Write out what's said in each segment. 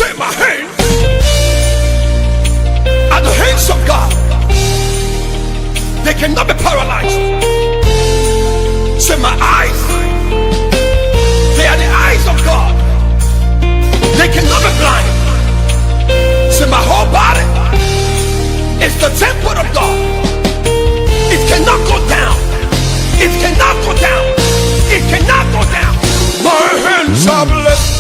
Say, my hands are the hands of God. They cannot be paralyzed. Say, my eyes, they are the eyes of God. They cannot be blind. Say, my whole body is the temple of God. It cannot go down. It cannot go down. It cannot go down. My hands are blessed.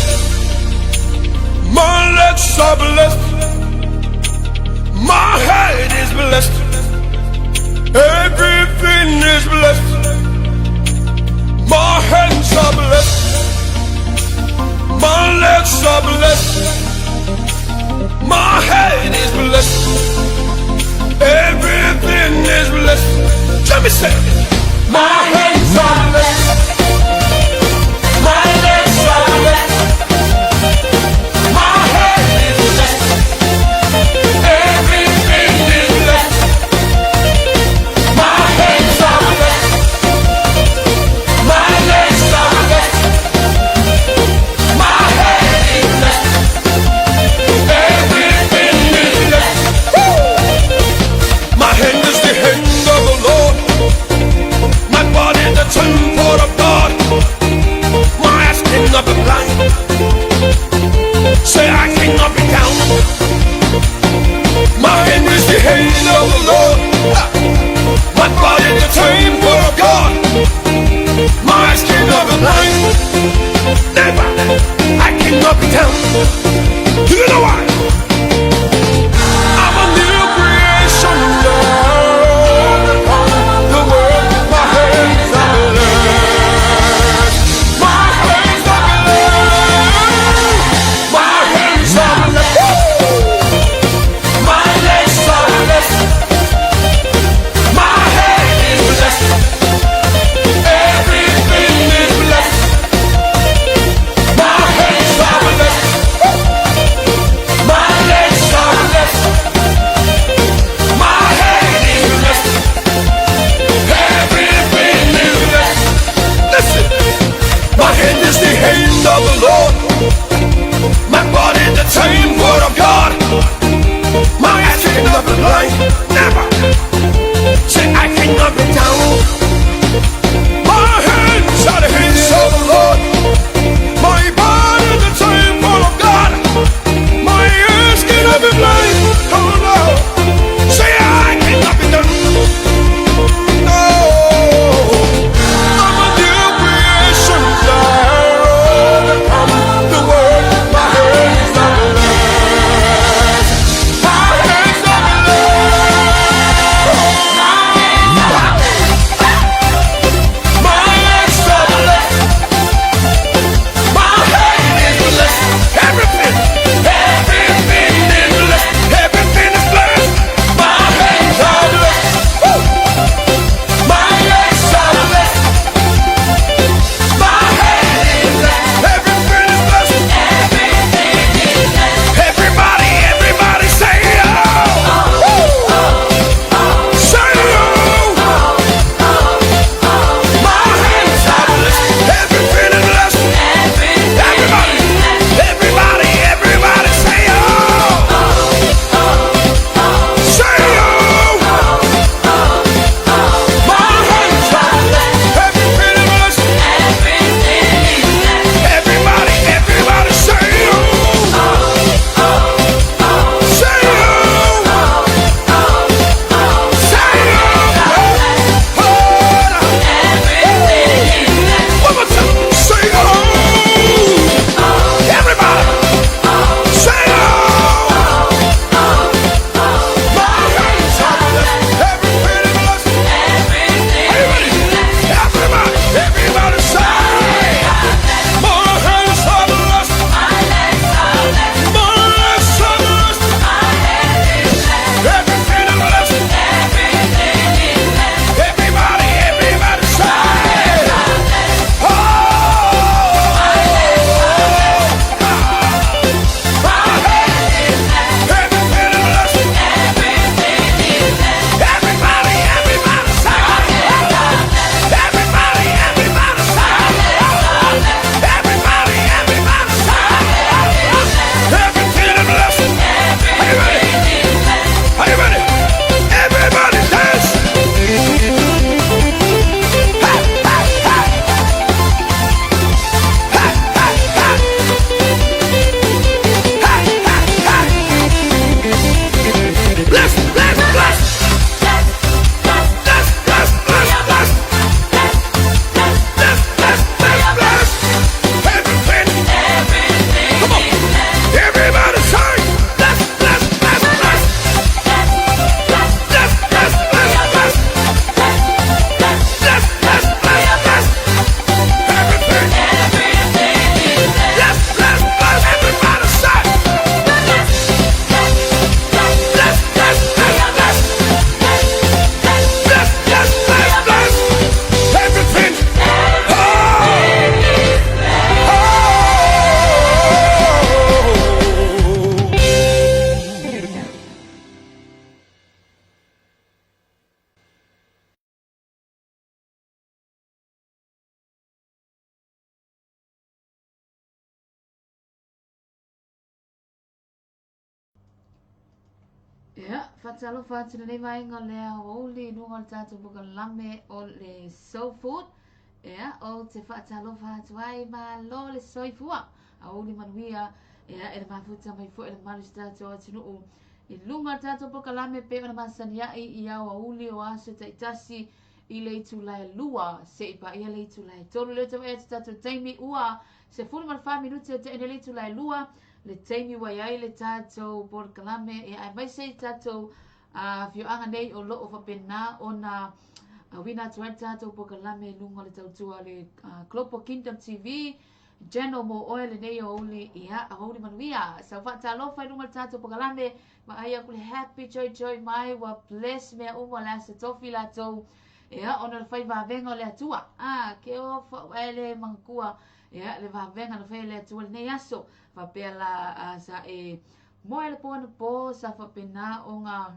My legs are blessed. My head is blessed. Everything is blessed. My hands are blessed. My legs are blessed. My head is blessed. Everything is blessed. Let me say, my hands are blessed. My legs are blessed. My head is blessed. Everything is blessed. My hands are blessed. My legs are blessed. My head is blessed. Everything is blessed. Woo! My hand is the hand of the Lord. My body the temple of God. My eyes cannot be blind. Say I cannot be down. My hand is the hand of the Lord. My body the temple of God. My eyes cannot be blind. Never. I cannot be down. Do you know why? I'm a new creation. The world, my hands are blessed. My hands are blessed. My hands are Ia, faatalofa atu lenei vaega o le aoauli i luga o le tatou polokalame o le Soul Food. Ia, ou te faatalofa atu ai, malo le soifua. Aoauli manuia, ia, e le mafuta mai foi le mamalu o si tatou atunuu i luga o le tatou polokalame pei ona masani ai i aoauli o aso taitasi i le itula e 2 seia paia le itula e 3. Lea ou te vaai atu i le tatou taimi ua 14 minute o tea nei le itula e 2 le taimi ua i ai le tatou polokalame, e aemaise i tatou afioaga nei o lo o faapena ona auina atu ai le tatou polokalame i luga o le tautua a le Global Kingdom TV Channel mo oe lenei aoauli, ia, aoauli manuia. Sau faatalofa i luga o le tatou polokalame, vaai aku le happy joy joy mai, ua bless mea uma o le aso tofi latou, ia, ona o le fai vavega o le Atua. Ah, ke o fau le manatua, ia, le vavega na faia e le Atua lenei aso. Faapea la sa e moe le po anapo, sa faapena ona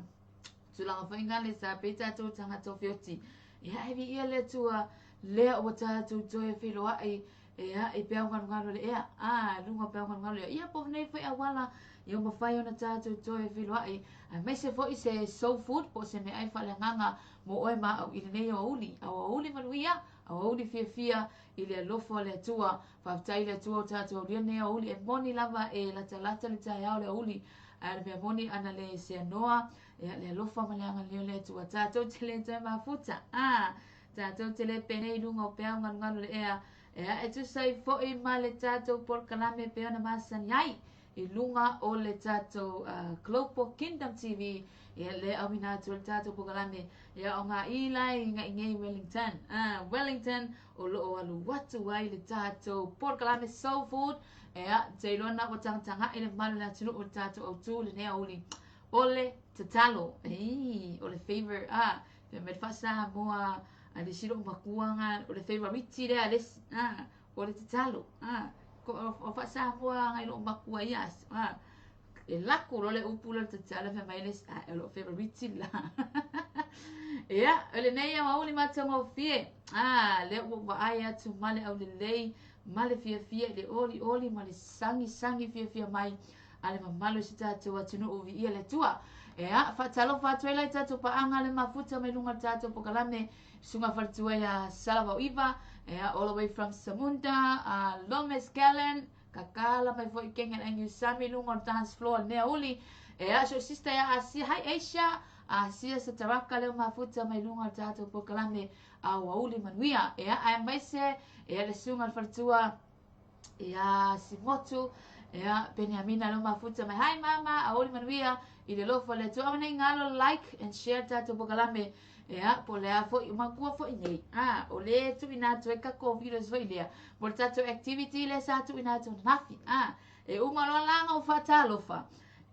tulaga foi ngale sa pei tatou tagata o feoti. Ia, e viia le Atua, lea ua tatou toe feiloai, ia, i peau galugalu o le ea. A, luga o peau galugalu le ea. Ia, po nei foi auala, ia ua mafai ona tatou toe feiloai. Aemaise foi se soul food, po o se meaai faaleagaga mo oe ma au i lenei aoauli. Aoauli manuia, aoauli fiafia i le alofa o le Atua. Faafetai i le Atua ua tatou aulia lenei aoauli. E moni lava e latalata le taeao le aoauli, ae o le mea moni ana le seanoa, ia, le alofa ma le agalelei o le Atua. Tatou te le toe mafuta. A, tatou te le penei i luga o peau galugalu o le ea. Ia, e tusa ai foi ma le tatou polokalame pei ona masani ai i luga o le tatou Global Kingdom TV, ia, le auina atu o le tatou polokalame, ia, o ngā i lai ngai nei Wellington. Wellington o lo o alu atu ai le tatou polokalame Soul Food. Ia, te iloa na ua tagatagai le mamalu o le atunuu o le tatou autū lenei aoauli. O le tatalo, ei, o le favor, a, pe mai le faa-Samoa a le isi lou matua nga, o le favorite lea a le isi, a, o le tatalo, a, o faa-Samoa ngai lou matua ia aso, a, e lako loa le upu lea o le tatalo, fai mai le isi, a, o lou favorite la. Ia, o lenei aoauli matagofie, a, lea ua vaai atu ma le aulelei, ma le fiafia i le olioli ma le sagisagi fiafia mai a le mamalu o si tatou atunuu, viia le Atua. Ia, faatalofa atu ai la i tatou paaga le mafuta mai luga o le tatou polokalame, Susuga Faletua ia Salavauiva, ia, all the way from Samunda, Lomes Gallen, kakala mai foi kenge le aingi sami luga o le dance floor le mea uli. Ia, so sister ia Asia, hi Asia, Asia Sataraka leo mafuta mai luga o le tatou polokalame aoauli manuia. Ia, aemaise, ia, le susuga le faletua ia Simotu, ia Peniamina leo mafuta mai. Hi mama, aoauli manuia i le alofa o le Atua. Aua nei galo like and share tatou polokalame. Ia, po o le a foi, o matua foi nei. A, o le tuuina atu ai kako videos foi lea. Mo le tatou activity lea sa tuuina atu ananafi. A, e uma loa la ona ou faatalofa.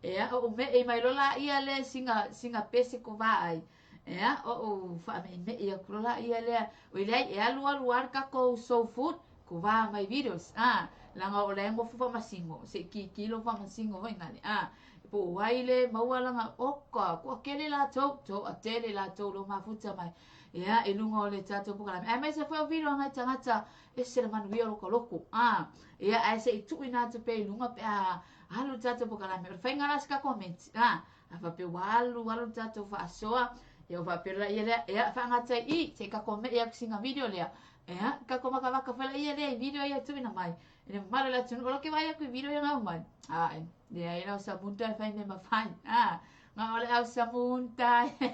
Ia, ou me'i mai loa la ia lea singa, singa pese ko vaai. Ia, ou faame'ime'i atu loa la ia lea. Oi leai, e alu alu lava le tatou soul food, ko vā mai videos. A, leaga o la e nofo faamasino, se i kikilo faamasino foi ngale. A, po o ai le maua lana oka, toatele latou, toatele latou lo mafuta mai. Ia, i luga o le tatou polokalame. Aemaise foi o video a ngai tagata, ese le manuia o lota loto. A, ia, ae se i tuuina atu pea i luga pe a alu le tatou polokalame. O le faiga la se ka comment. A, a faapea ua alu alu le tatou faasoa, ia ua faapea la ia lea, ia faagata i i, se i tatou me'i atu sina video lea. Ia, tatou makamaka foi la ia lea i video ia tuuina mai. I le mamalu o le atunuu, o lo ke vaai atu i video ia ngau mai. A, e leai lau samunta e fai mea mafai. A, nga o le au samunta e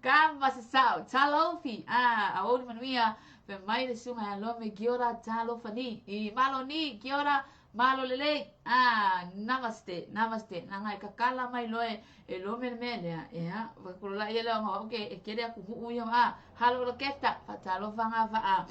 ka ma se sao. Talofi. A, aoauli manuia. Fai mai le susuga ia Lome, kia ora talofa ni. I malo ni, kia ora, malo lelei. A, namaste, namaste. Nanga e kakala mai loe e Lome le mea lea. Ia, whakulola ia lea o ke e kere aku muu ia a halo o keta. Fatalofa ngā whaa.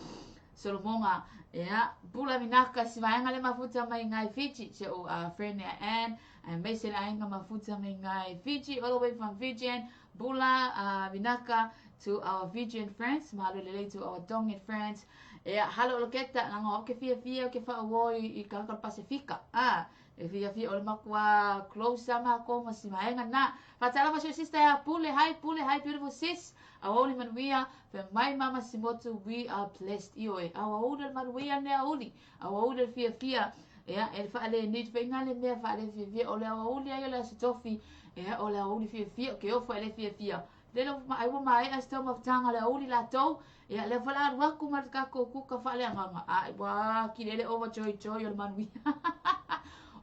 Solomonga, ia, pula vinaka si vaega le mafuta mai ngai Fiji, se o friend ia Ann, aemaise le aiga mafuta mai ngai Fiji, all the way from Fijian, pula vinaka to our Fijian friends, malo lelei to our Tongan friends. Ia, halo o loketa, langa o ke fiafia o ke whaauo i kanaka o le Pasifika. Ah, e fiafia o le makua close ama ko ma si vaega na. Fatalofa si sister ia Pule, hi Pule, hi beautiful sis. Aoauli manuia, fai mai mama Simotu, we are blessed. Ioe, aoauli le manuia ne aoauli, aoauli le fiafia. Ia, e faale need faiga le mea faale fiafia o le aoauli ai o le aso tofi. Ia, o le aoauli fiafia, ke ofo e le fiafia. Le lo ma ai ua maea se taumafataga o le aoauli latou. Ia, lea foi o le a alu aku ma le tatou kuka faaleagaga. Ai, ua kilele over joy joy o le manuia.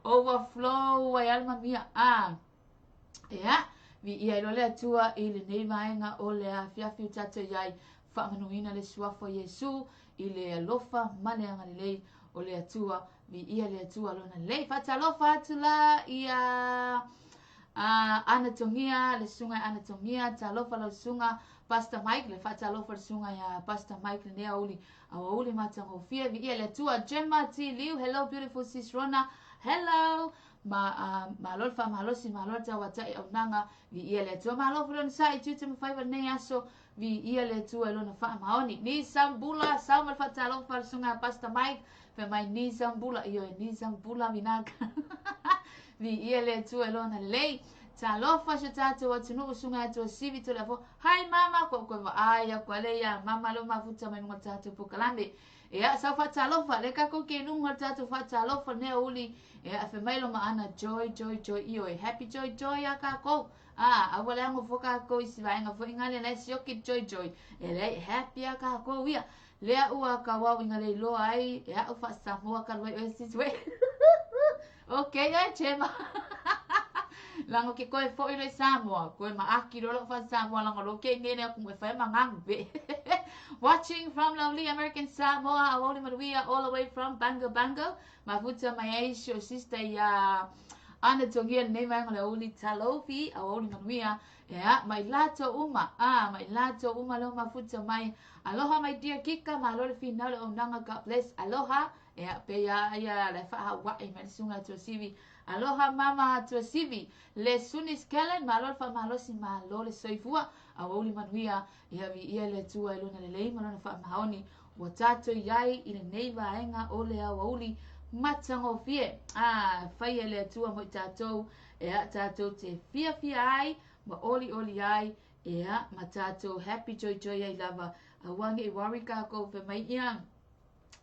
Overflow ai le manuia. Ah. Ia, viia ai loa le Atua i lenei vaega o le afiafi ua tatou i ai, faamanuina le suafa o Iesu i le alofa ma le agalelei o le Atua. Viia le Atua lona lelei. Faatalofa atu la ia Ana Togia, le susuga ia Ana Togia, talofa lau susuga Pastor Mike, le faatalofa le susuga ia Pastor Mike lenei aoauli, aoauli matagofie. Viia le Atua. Gemma T. Liu, hello beautiful sis Rona, hello. Ma, uh, malo le faamalosi, malo le tauatai aunaga, viia le Atua. Malo foi le onosai, tiute ma faiva lenei aso, viia le Atua i lona faamaoni. Ni sambula, sau ma le faatalofa le susuga Pastor Mike, fai mai ni sambula, ioe, ni sambula vinaka. Viia le Atua i lona lelei. Talofa si o tātou atunuu, susuga ia Tuasivi Toleafoa. Hi mama, koe koe vaai aku ale ia mama leo mafuta mai luga o le tātou polokalame. Ea, sau faatalofa, le kākou ke luga o le tātou faatalofa lenei aoauli. Ea, fai mai lo maana joy, joy, joy, ioe, happy joy, joy a kākou. A, aua le ago fua kākou i si vaega foi ngale la e sioki joy, joy. E leai, happy a kākou ia. Lea ua kau au i ngale iloa ai, e a'u faa-Samoa ka lua i oe sis we. Okay, oe Chema. Lango ke koe foi lo i Samoa, koe ma aki lo lo fa-Samoa lango lo ke ngene aku e whai mangangu pe. Watching from lovely American Samoa, awauli manuia all the way from Bango Bango. Mafuta mai ai si o sister ia Ana Tongia lenei vaega o le aoauli talofi, aoauli manuia. Ea, mai latou uma, a, mai latou uma leo mafuta mai. Aloha my dear Kika, malo le finau le auaunaga, God bless, aloha. Ea, pe ia ia le faahaua'i mai le susuga ia Tuasivi. Aloha mama Tuasivi, le Sunis Kellen, malo le faamalosi, malo le soifua, aoauli manuia, ia viia le Atua i lona lelei ma lona faamaoni ua tatou i ai i lenei vaega o le aoauli matagofie. A, faia e le Atua mo i tatou, ea, tatou te fiafia ai ma olioli ai, ea, ma tatou happy joy joy ai lava. Aua ne i worry kākou fai mai ia,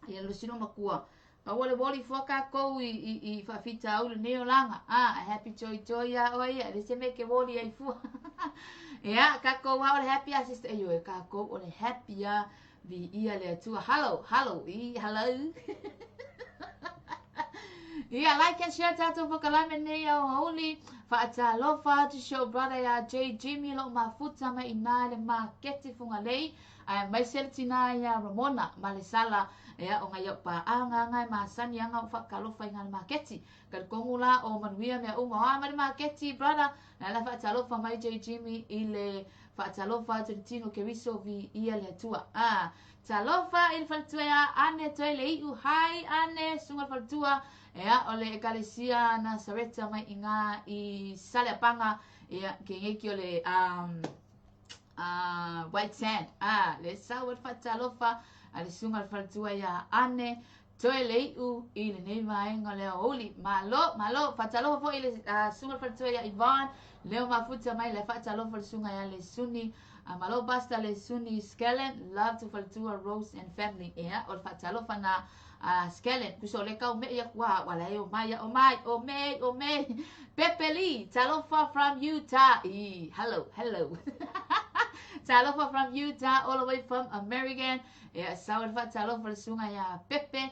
ia Lusino makua. Aua le woli fua kākou i, i, i faafitauli lenei olaga. Ah, happy joy joy ia oe ia, le se mea ke woli ai fua. Ia, kākou a o le happy a sister, ioe, kākou o le happy a viia le Atua. Hello, hello, i, hello. Ia, like and share tātou polokalame nei aoauli. Faatalofa atu si ou brother ia J. Jimmy lo mafuta mai inā i le maketi Fugalei. Aemaise le tinā iā Ramona ma le sala e aʻo ngai au pāʻaga aga e masani aga o faakalofa i ngā le maketi. Talitonu la o manuia mea uma o a mai le maketi brother la la faatalofa mai J Jimmy i le faatalofa atu le tino Keriso viia le Atua. Ah, talofa i le faletua iā Ane toe le iʻu hi Ane susuga le faletua ea o le ekalesia Nasareta mai i ngā i Saleapaga ia ke ngeiki o le um, Ah, White Sand. Ah, le sau o le faatalofa a le susuga le faletua iā Ane toe le iʻu i lenei vaega o le aoauli. Malo, malo. Faatalofa foi i le uh, susuga le faletua iā Yvonne, leo mafuta mai le faatalofa le susuga iā Lesuni. Malo Pastor Lesuni Skellen, love to faletua Rose and family. Ea, o le faatalofa na a Skellen, kuso le kau me ia kua, wala e o mai, o mai, o me, o me. Pepe Lee, talofa from Utah. E, hello, hello. Talofa from Utah, all the way from American. Ea, sau le faatalofa le susuga ia Pepe.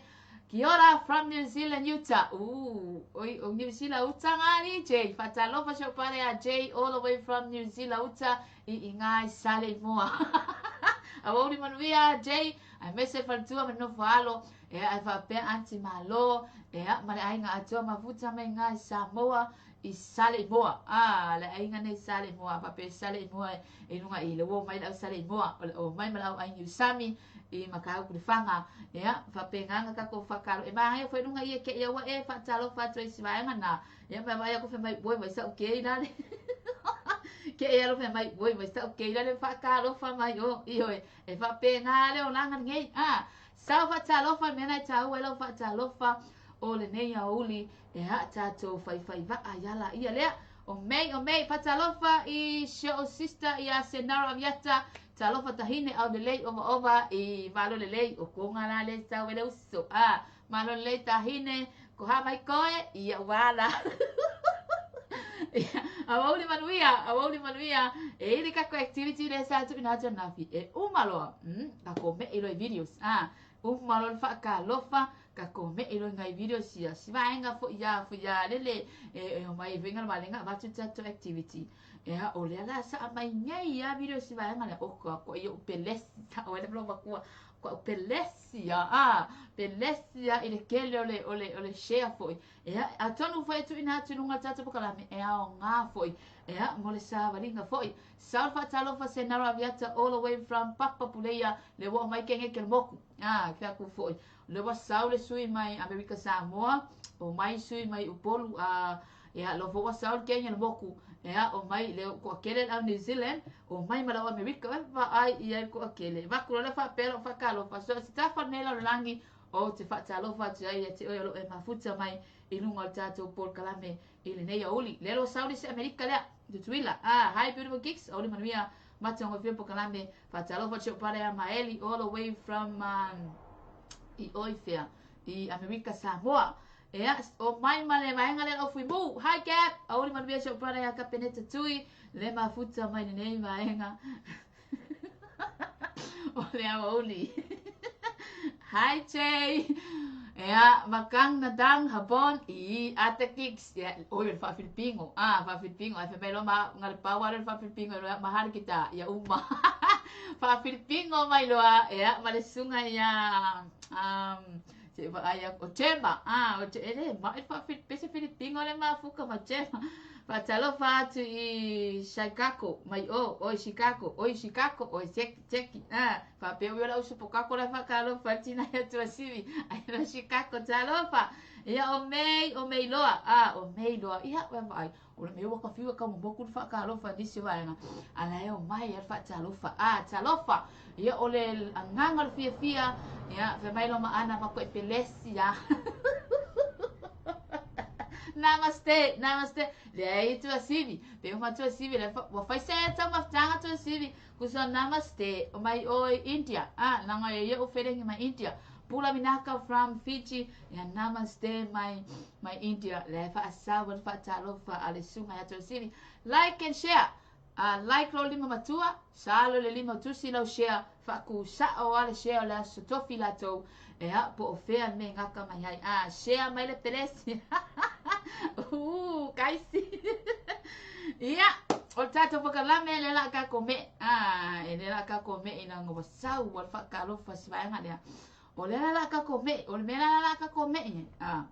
Kia ora from New Zealand, Utah. Ooh, oi, o New Zealand, Utah ngā ni, Jay. Faatalofa si o pare a Jay, all the way from New Zealand, Utah. I i ngā i sale i moa. Aoauli manuia, Jay. Aemaise le faletua ma le nofo alo, ea e faapea Aunty Malo, ea ma le aiga atoa mafuta mai ngā i Samoa i Saleimoa. Ah, le aiga nei Saleimoa, faapea Saleimoa i luga i le uo mai le au Saleimoa, o le o mai ma le au ai Niusami i Makauku le Faga. Ea, faapena kākou whakaaro. E māngai foi luga ia ke ia ua e faatalofa atu ai si vaega nā. Ea mai vai aku whai mai, oi vai sau ke i lale. Ke e alo whai mai, oi vai sau ke i lale whakaalofa mai o, ioe. E faapena le olaga lenei. A, sau faatalofa le mea lena e taua ai lau faatalofa o lenei aoauli e aa tatou faifai vaa i ala ia lea. O May, o May, faatalofa i si o'u sister ia Senara Aviata, talofa tahine au lelei ovaova i malo lelei o koga la le sau e le uso. A, malo lelei tahine, Ko ha mai koe, ia ua la. Ia, aoauli manuia, aoauli manuia. E i le kako activity le sa tuuina atu ananafi. E uma loa, kako me'i loa i videos. Ah, uma loa le faakalofa, kako me'i loa i nai videos ia. Si vaega foi ia, foi ia lele, e omai ai foi galumalega avatu tatou activity. Ea, o lea la sa aumai nei a video si vaega lea, o ka koa i ou pelesi, sa oe le matua, koa ou pelesi a, a, pelesi a i le kele o le, o le, o le share foi. Ea, atonu foi e tuuina atu i luga o le tatou polokalame, e aoga foi, ea, mo le savaliga foi. Sau le faatalofa Senaro Aviata all the way from Papa Puleia, le ua omai kenge ke le moku. A, ke aku foi. Le ua sau le sui mai Amerika Samoa, o mai sui mai Upolu, a, Ia, lo fo ua sau le kenge le moku, ia, o mai le koa kele au New Zealand, o mai ma lau Amerika, e vaai i ai koa kele. Vaku loa le faapea lou faatalofa, so o se tafa lenei lalolagi, ou te faatalofa atu ai ia te oe o lo o e mafuta mai i luga o le tatou polokalame i lenei aoauli. Lea ua sau le isi Amerika lea, Tutuila. Ah, hi beautiful geeks, aoauli manuia, matagofie polokalame. Faatalofa atu i ou brother ia Maeli all the way from i o i fea, i Amerika Samoa. Ea, o mai ma le vaega lea o Fuimu. Hi Gab, aoauli manuia si ou brother ia Kapeneta Tui, le mafuta mai lenei vaega. O le aoauli. Hi Jay. Ea, makang na dang habon i ate kicks. Ea, oi le faafilipingo. Ah, faafilipingo. Ai fai mai loa ma ngale paua le faafilipingo loa mahal kita. Ia uma. Faafilipingo mai loa. Ea, ma le susuga ia se i vaai aku o Chema. Ah, o e le ma'i faafilipese Filipingo le mafuka ma Chema. Faatalofa atu i Chicago mai o, oi Chicago, oi Chicago, oi Jackie, Jackie. Ah, faapea ui o lau uso pokako la faatalofa i tina ia Tuasivi. Ai la Chicago, talofa. Ia o Mei, o Mei loa. Ah, o Mei loa. Ia, ua vaai. O le mea ua ka fiu e kaumomoku le faatalofa i nisi o vaega, a la e omai a le faatalofa. Ah, talofa. Ia o le agaga o le fiafia, ia, fai mai loa ma Ana ma koe pelesi, ah. Namaste, namaste. Leai Tuasivi, pe uma Tuasivi, le ua fai se taumafataga Tuasivi. Kusa namaste, o mai oi India. Ah, langa e ia o felengi mai India. Pula minaka from Fiji. Ia namaste mai mai India. Le faasau le faatalofa a le susuga ia Tuasivi. Like and share. Like lou lima matua, salo le lima tusi lau share, faakusao a le share o le aso tofi latou, ea po o fea le mea i gaka mai ai. Ah, share mai le pelesi. Kaisi. Ia, o le tatou polokalame le la ka ko me. Ah, e le la ka ko me ina ua sau ua le faatalofa si vaega lea. O le la ka ko me, o le mea la la ka ko me. Ah,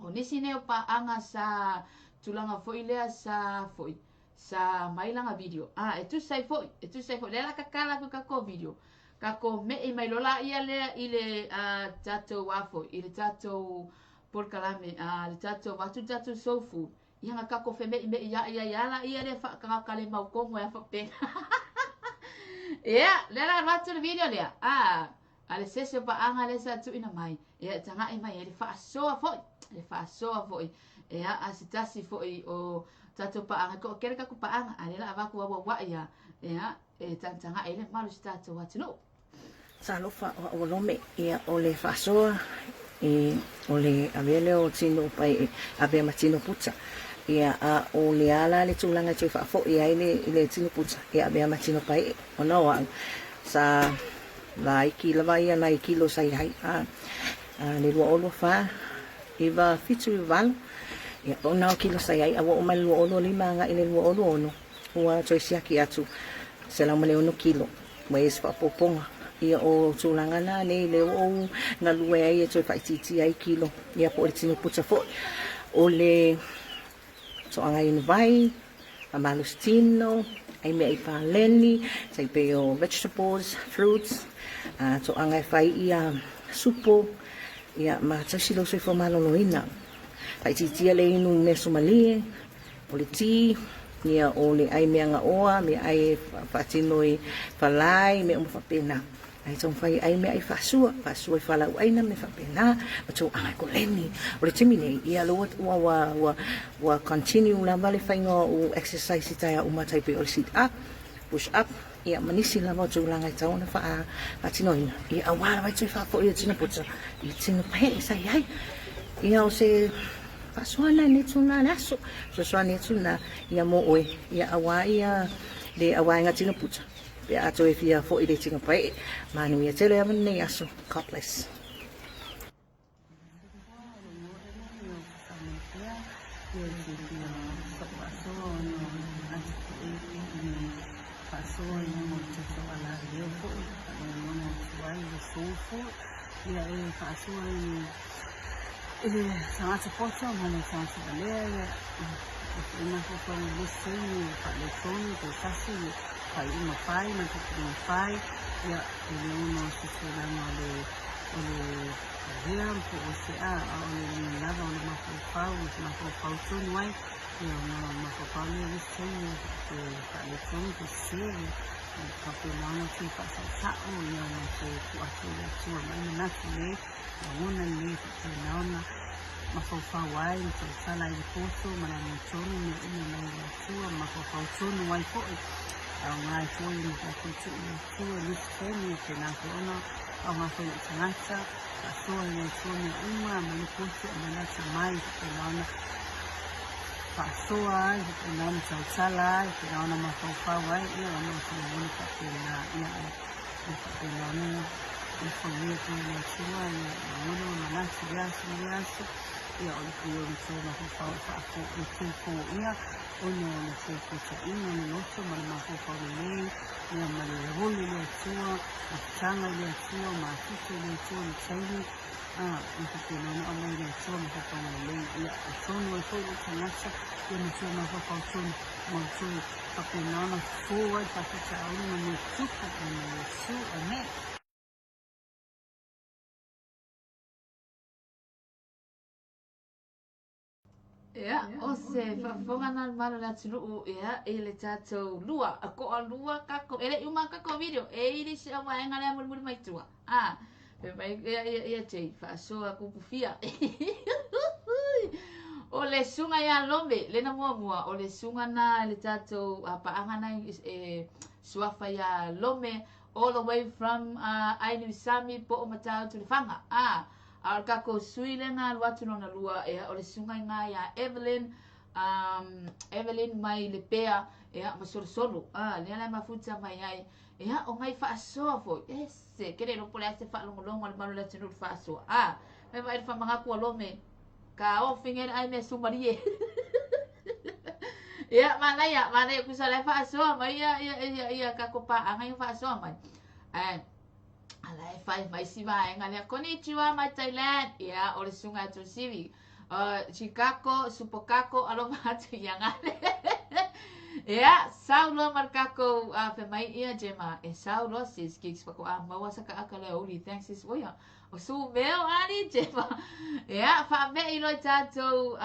o nisi nei o paaga sa tulaga foi lea sa foi sa mai langa video. Ah, e tusa ai foi, e tusa ai foi. Lea la kakala aku i kako video. Kako me'i mai loa laia lea i le tatou a foi, i le tatou polokalame, le tatou avatu le tatou soul food. Ia nga kako feme'ime'i ia ia ia la ia lea faakagaka le mau kongo e faapena. Ia, lea la alu atu le video lea. Ah, a le sese o paaga lea sa tuuina mai. Ia, e taga'i mai ai le faasoa foi, le faasoa foi. Ia, a se tasi foi o tatou paaga, ko kele kako paaga, a lea la avaku auaua'i ia. Ia, e tagatagai ai le mamalu o si tatou atunuu. Talofa o a'u lome, ia o le faasoa i o le avea lea o tino pai e avea ma tino puta. Ia a o le a la le tulaga e toe faafo'i ai le i le tino puta e avea ma tino pae'e. Ona o a'u sa laiti lava ia nai kilo sa i ai a le 2024 9 7 8 ia pau na o kilo sa i ai a ua oo mai le 2025 aga'i le 2026 ua toe siaki atu 106 kilo. Ua i ai se faaopoopoga ia o tulaga na nei lea ua ou galue ai e toe faaitiitia ai kilo ia po o le tino puta foi. O le toaga inu vai, faamalosi tino, ai meaai paleni, tai pei o vegetables, fruits, toaga e fai ia supo, ia ma tausi lou soifua maloloina. Faaitiitia le inu mea sumalie, O le ti, ia o le ai mea gaoa, mea ai e faatino i falai, mea uma faapena. Ae taumafai e ai mea ai faasua, faasua i falauaina, mea faapena, ma tou aga e koleni. O le taimi nei, ia lea ua, ua, ua, ua continue lava le faiga o exercise i taeao uma tai pei o le sit up, push up, ia ma nisi lava o tulaga e tatau ona faatinoina, ia aua lava e toe faafoi o tino puta i tino pae'e sa i ai. Ia o se faasoa lena i lenei itula o le aso. Fesoasoani atu lena ia mo oe, ia auā ia le auvaega tino puta pe a toe fia fo'i le tino pae'e. Manuia tele lava lenei aso. God bless. I le tagata poto ma le tagata valea ia e mafaufau i le isi taimi e faaletonu pe tasi le faaiuga fai ma le tautinoga fai ia e le ono se tulaga o le o le avea po o se a a o le le lava o le mafaufau e mafaufau tonu ai ia ona mafaufau lea i le isi taimi e faaletonu pe sese ia e faapena ona toe faasaosao ia ma toe tuu atu i le Atua mai manatu nei Lagona lenei e faapena ona mafaufau ai ma tautala ai le poto ma le amiotonu mea uma mai le Atua ma mafaufau tonu ai foi. E aoga ai foi ona tatou tuu i le Atua i nisi taimi e faapena foi ona aoga foi i lou tagata, faasoa i le Atua mea uma, aumai le poto, aumai le atamai, faapena ona faasoa ai, faapena ona tautala ai, faapena ona mafaufau ai, ia ona o se lagona faapena. Ia, e faapena ona alofagia pea e le Atua ia lagona ma manatu i lea aso ma lea aso, ia o le pei o le toe mafaufau e toe foia ona o le toe fuataiga o le loto ma le mafaufau lelei, ia ma le oli i le Atua, mafutaga i le Atua, matutu i le Atua i le taimi, a, e faapena ona aumai e le Atua mafaufauga lelei, ia atonu ai foi lou tagata, ia ma toe mafaufau tonu ma toe faapena ona fofo ai le faafitauli ma mea tutupu ona o Iesu. Amene. Ia, o se faafofoga na le malo le atunuu, ia, i le tatou lua, koa lua kako, e le i uma kako video, e i le isi au vaega lea mulimuli mai tua. Ah, fai mai, ia, ia, ia, Jay, faasoa kupufia. O le suga ia Lome, lena muamua, o le suga na le tatou paaga na e suafa ia Lome, all the way from Ainu Sami po o Matautu le Faga. Ah, a o le takou sui lena alu atu lona lua, ia, o le suga iga ia Evelyn, Evelyn mai Lepea, ia, ma Solosolo. Ah, lea la e mafuta mai ai. Ia, o ngai faasoa foi, ese, ke le iloa po o le a se faalogologo a le malu o le atunuu i le faasoa. A, mai vaai le faamagatu a Lome, ka ofi nei le ai mea sumalie. Ia, manaia, manaia, kusa la e faasoa mai ia, ia, ia, ia kako paaga ia faasoa mai. Ae, ala e fai mai si vaega lea, konnichiwa my Thailand, ia, o le suga e Tuasivi. Chicago, Supokako, alofa atu ia gale. Ia, sau loa ma le kākou fai mai ia Gemma, e sau loa sis gigs faatoa maua sa ka aka lea uli, thanks sis, oia, o su meo ani Gemma. Ia, faamei loa i tātou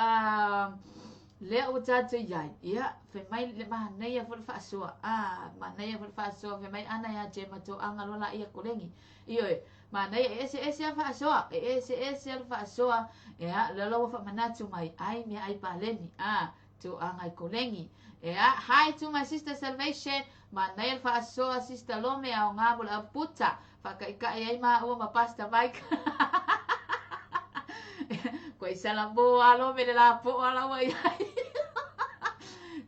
lea ua tātou iai. Ia, fai mai le manaia foi le faasoa. Ah, manaia foi le faasoa, fai mai ana ia Gemma toaga loa la ia kolegi. Ioe, manaia e eseese a faasoa, e eseese a le faasoa, ea, lea la ua faamanatu mai, ai mea ai paleni, a, toaga i kolegi. Ea, hi to my sister Salvation, manaia le faasoa sister Lome aoga mo le auputa, faakaika'i ai maua ma Pastor Mike. Koe salamo a Lome le lapo'a la ua iai.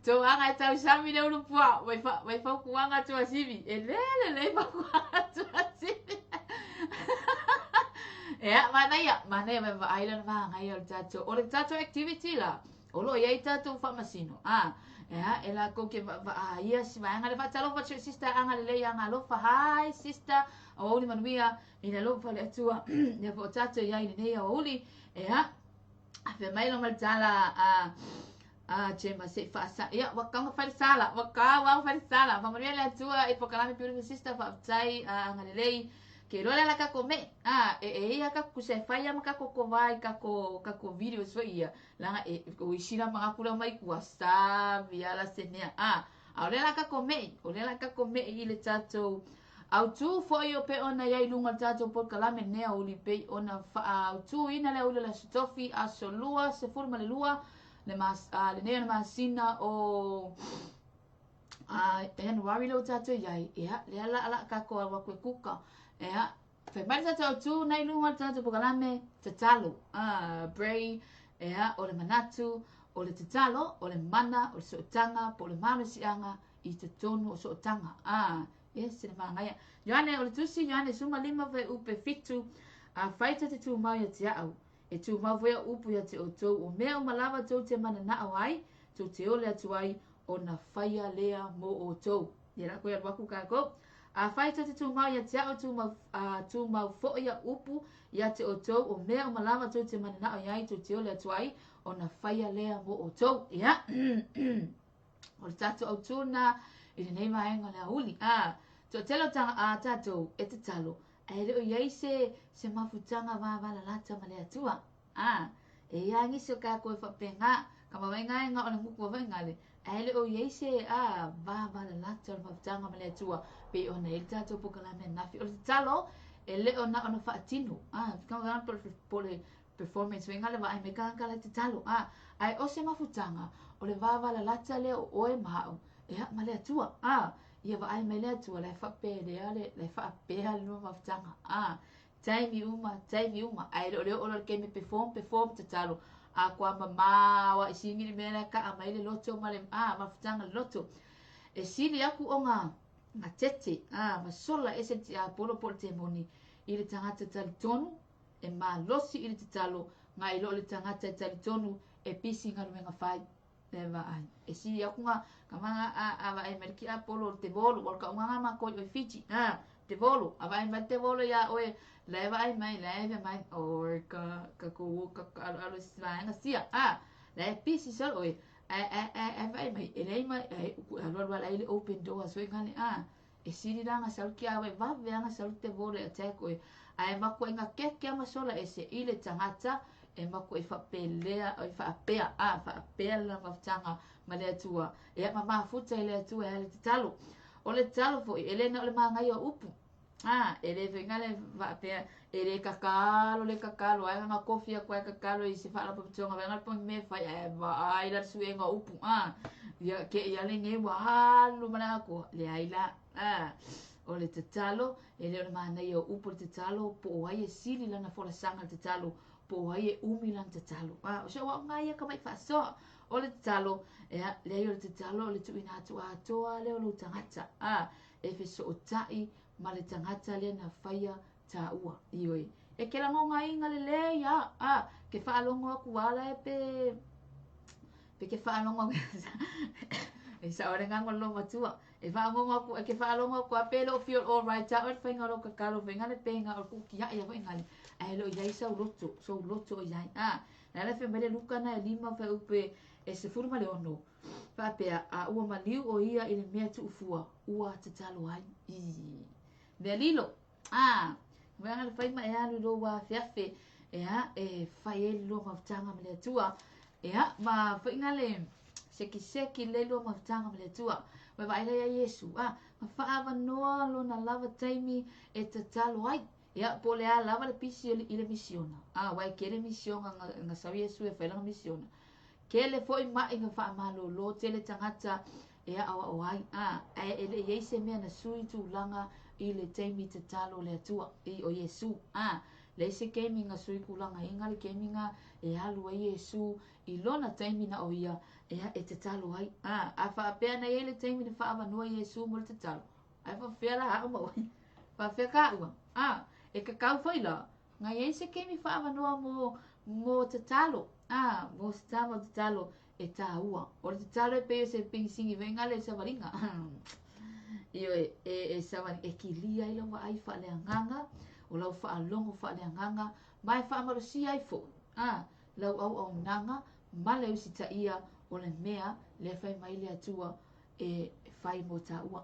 Toaga e tausami le ulu pua, mai fa mai fautuaga Tuasivi. E le lelei fautuaga Tuasivi. Ea, manaia, manaia mai vaai lana magaia o le tatou, o le tatou activity la, o lo o iai tatou faamasino. Ah, ea, e lakou ke vaavaaia si vaega le faatalofa atu i sister agalelei agalofa. Hi sister, aoauli manuia, i le alofa o le Atua. Lea foi o tatou iai i lenei aoauli. Ea, fai mai lo ma le tala a a Gemma se i faasa ia ua kau fai le sala ua kau au fai le sala faamanuia le Atua i polokalame Beautiful Sister faafetai a agalelei ke iloa le ala kako me a e e ia kako kusa e fai ama kako kovai kako kako videos foi ia langa e o isi la mangaku la mai kua sa via la se mea a a o le la kako me o le la kako me i le tatou Autu foi o pei ona iai luga o le tatou polokalame lenei aoauli pei ona faaautuina le aoauli o le Aso Tofi, aso 2, 12 le mas, a, lenei o le masina o a, January lea ua tatou iai, ia, lea la a la tatou alu atu e kuka, ia, Fai mai le tatou autū na i luga o le tatou polokalame tatalo. Pray, ea, o le manatu, o le tatalo, o le mana, o le sootaga, po o le malosiaga i totonu o sootaga. Yes, le magaia. Ioane, o le tusi, Ioane 15 fuaiupe 7, Afai tou te tumau ia te au, e tumau foi au upu ia te outou, o mea uma lava tou te mananao ai, tou te ole atu ai, ona faia lea mo outou. Ia la koe alu aku kākou. Afai tou te tumau ia te au, tumau, tumau foi au upu ia te outou, o mea uma lava tou te mananao i ai, tou te ole atu ai, ona faia lea mo outou. Ia, o le tatou autū na i lenei vaega o le aoauli. Toatele o tatou e tatalo, ae le o i ai se, se mafutaga vavalalata ma le Atua. E i ai nisi o kākou e faapena, ka mavaengaenga o le guku avaingale, ae le o i ai se vavalalata o le mafutaga ma le Atua, pei ona i ai le tatou polokalame ananafi. O le tatalo, e le o na ona faatino, po o le performance faiga le vaai mai tagata la e tatalo, ae o se mafutaga, o le vavalalata lea o oe ma au, ea, ma le Atua, ia vaai mai le Atua, la e faapelea le, la e faapea le lua mafutaga, taimi uma, taimi uma, ae le o le oo loa i le taimi e perform, perform, tatalo, a kua mamao a i sigi le mea lea kaa mai le loto ma le mafutaga le loto. E sili aku ona gatete, ma sola ese le tiapolo po o le temoni i le tagata talitonu e malosi i le tatalo, nai lo le tagata e talitonu e pisi galuega fai. Le vaai. E sili aku nga ka manga a a vaai mai le tiapolo o le tevolo, ua ka unga ma koi oi Fiji. Te volo, a vaai mai te volo ia oe, la e vaai mai, la e mai, oi ka ka ku ka ka alo alo vaega sia. La e pisi solo oe. Ae ae ae ae vaai mai, e leai mai, ae uku alu alu ala i le open door so ngale. E sili la nga sau kia we vave nga sau te volo e attack oe. Ae maku inga keke ma sola e se i le tagata e maku e faapelea o e faapea, faapea le mafutaga ma le Atua. E ma mafuta i le Atua e ale tatalo. O le tatalo foi, e le na o le magaia o upu. E le faiga le faapea, e le kakalo, le kakalo, ai nga kofi aku ai kakalo i se faalapotopotoga, vaega le pongi me fai, ae vaai la le suega o upu. Ia, ke ia le nei ua alu ma le ako, le ai la. O le tatalo, e le o le manaia o upu le tatalo, po o ai e sili lana folasaga le tatalo, po o ai e umi lana tatalo. O se ua unga ia ka mai faasoa. O le tatalo, ea, leai o le tatalo, o le tuuina atu atoa lea o lou tagata. E fesootai ma le tagata lea na faia tāua. Ioe. E ke lagogaina lelei a, ke faalogo aku ala e pe, pe ke faalogo e sao le gago le matua. E faalogo aku, e ke faalogo aku a pe lo feel all right, ta o le fainga o lo kakalo, fainga le penga o le kuki ia foi ngale. Ae lo iai sau loto, sau loto o iai. Na le fe mai le luka na e 5 fa upe e 16. Faapea, a ua maliu o ia i le mea tuufua, ua tatalo ai. I. Mea lilo. Mea le fai ma e alu lo wa feafe. Ea, e fai e lua mafutaga ma le Atua. Ea, ma fainga le seki seki le lua mafutaga ma le Atua. Ma vaai la ia Iesu. Ma faavanoa lona lava taimi e tatalo ai. Ia, po le a lava le pisi i le misiona. Wai ke le misiona nga sau Iesu e fai langa misiona. Ke le foi mai nga faamalolo tele tagata e ao ao ai. Ae e le iai se mea na sui tulaga i le taimi tatalo le Atua i o Iesu. Le se keimi nga sui kulaga inga le keimi nga e alu ai Iesu i lona taimi na o ia ea e tatalo ai. A faapea na iai le taimi na faavanoa Iesu mo le tatalo. Ae faapea la au ma oe. Faapea ka ua. E kakau foi la. Nga iai se keimi faavanoa mo tatalo. Mo se tama o tatalo e tāua. O le tatalo e pei o se pingisingi venga le savalinga. Io e savali, e kilia i lau vaai faaleagaga, o lau faalogo faaleagaga, ma e faamalosia ai foi. Lau auaunaga ma le usitaia o le mea le fai mai le Atua e fai mo tāua.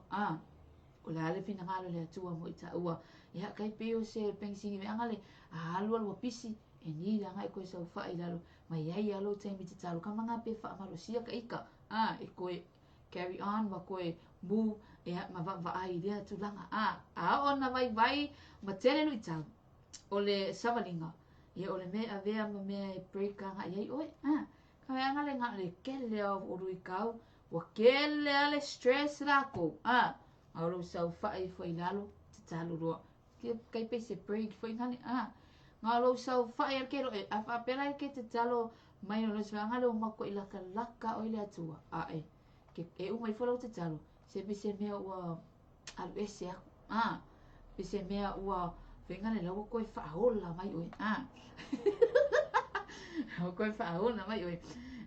O le ale finagalo le Atua mo i tāua. Ia kai pei o se pengisingi veanga le alu alu pisi e ni langa e koe sau wha i lalo. Mai ai alo taimi tatalo ka manga pe faamalosia ka ika. E koe carry on ma koe mu e ma va ai lea tulaga. A o na vai vai ma tele lui tau. O le savalinga. Ia o le mea avea ma mea e break anga iai oe. Ka mea anga le nga le kele o lui kau. Ua kele ale stress lako. A o lo sau wha i fo i lalo tatalo loa. kai pei se break foi ngale a. Nga lou saofai ale ke lo e a faapea la ke tatalo mai o lo se vaega lea ua makuai lakalaka oe le Atua ae ke e uma ifo lau tatalo se pei se mea ua alu ese aku a pei se mea ua faiga le la ua koe faaola mai oe a ua koe faaola mai oe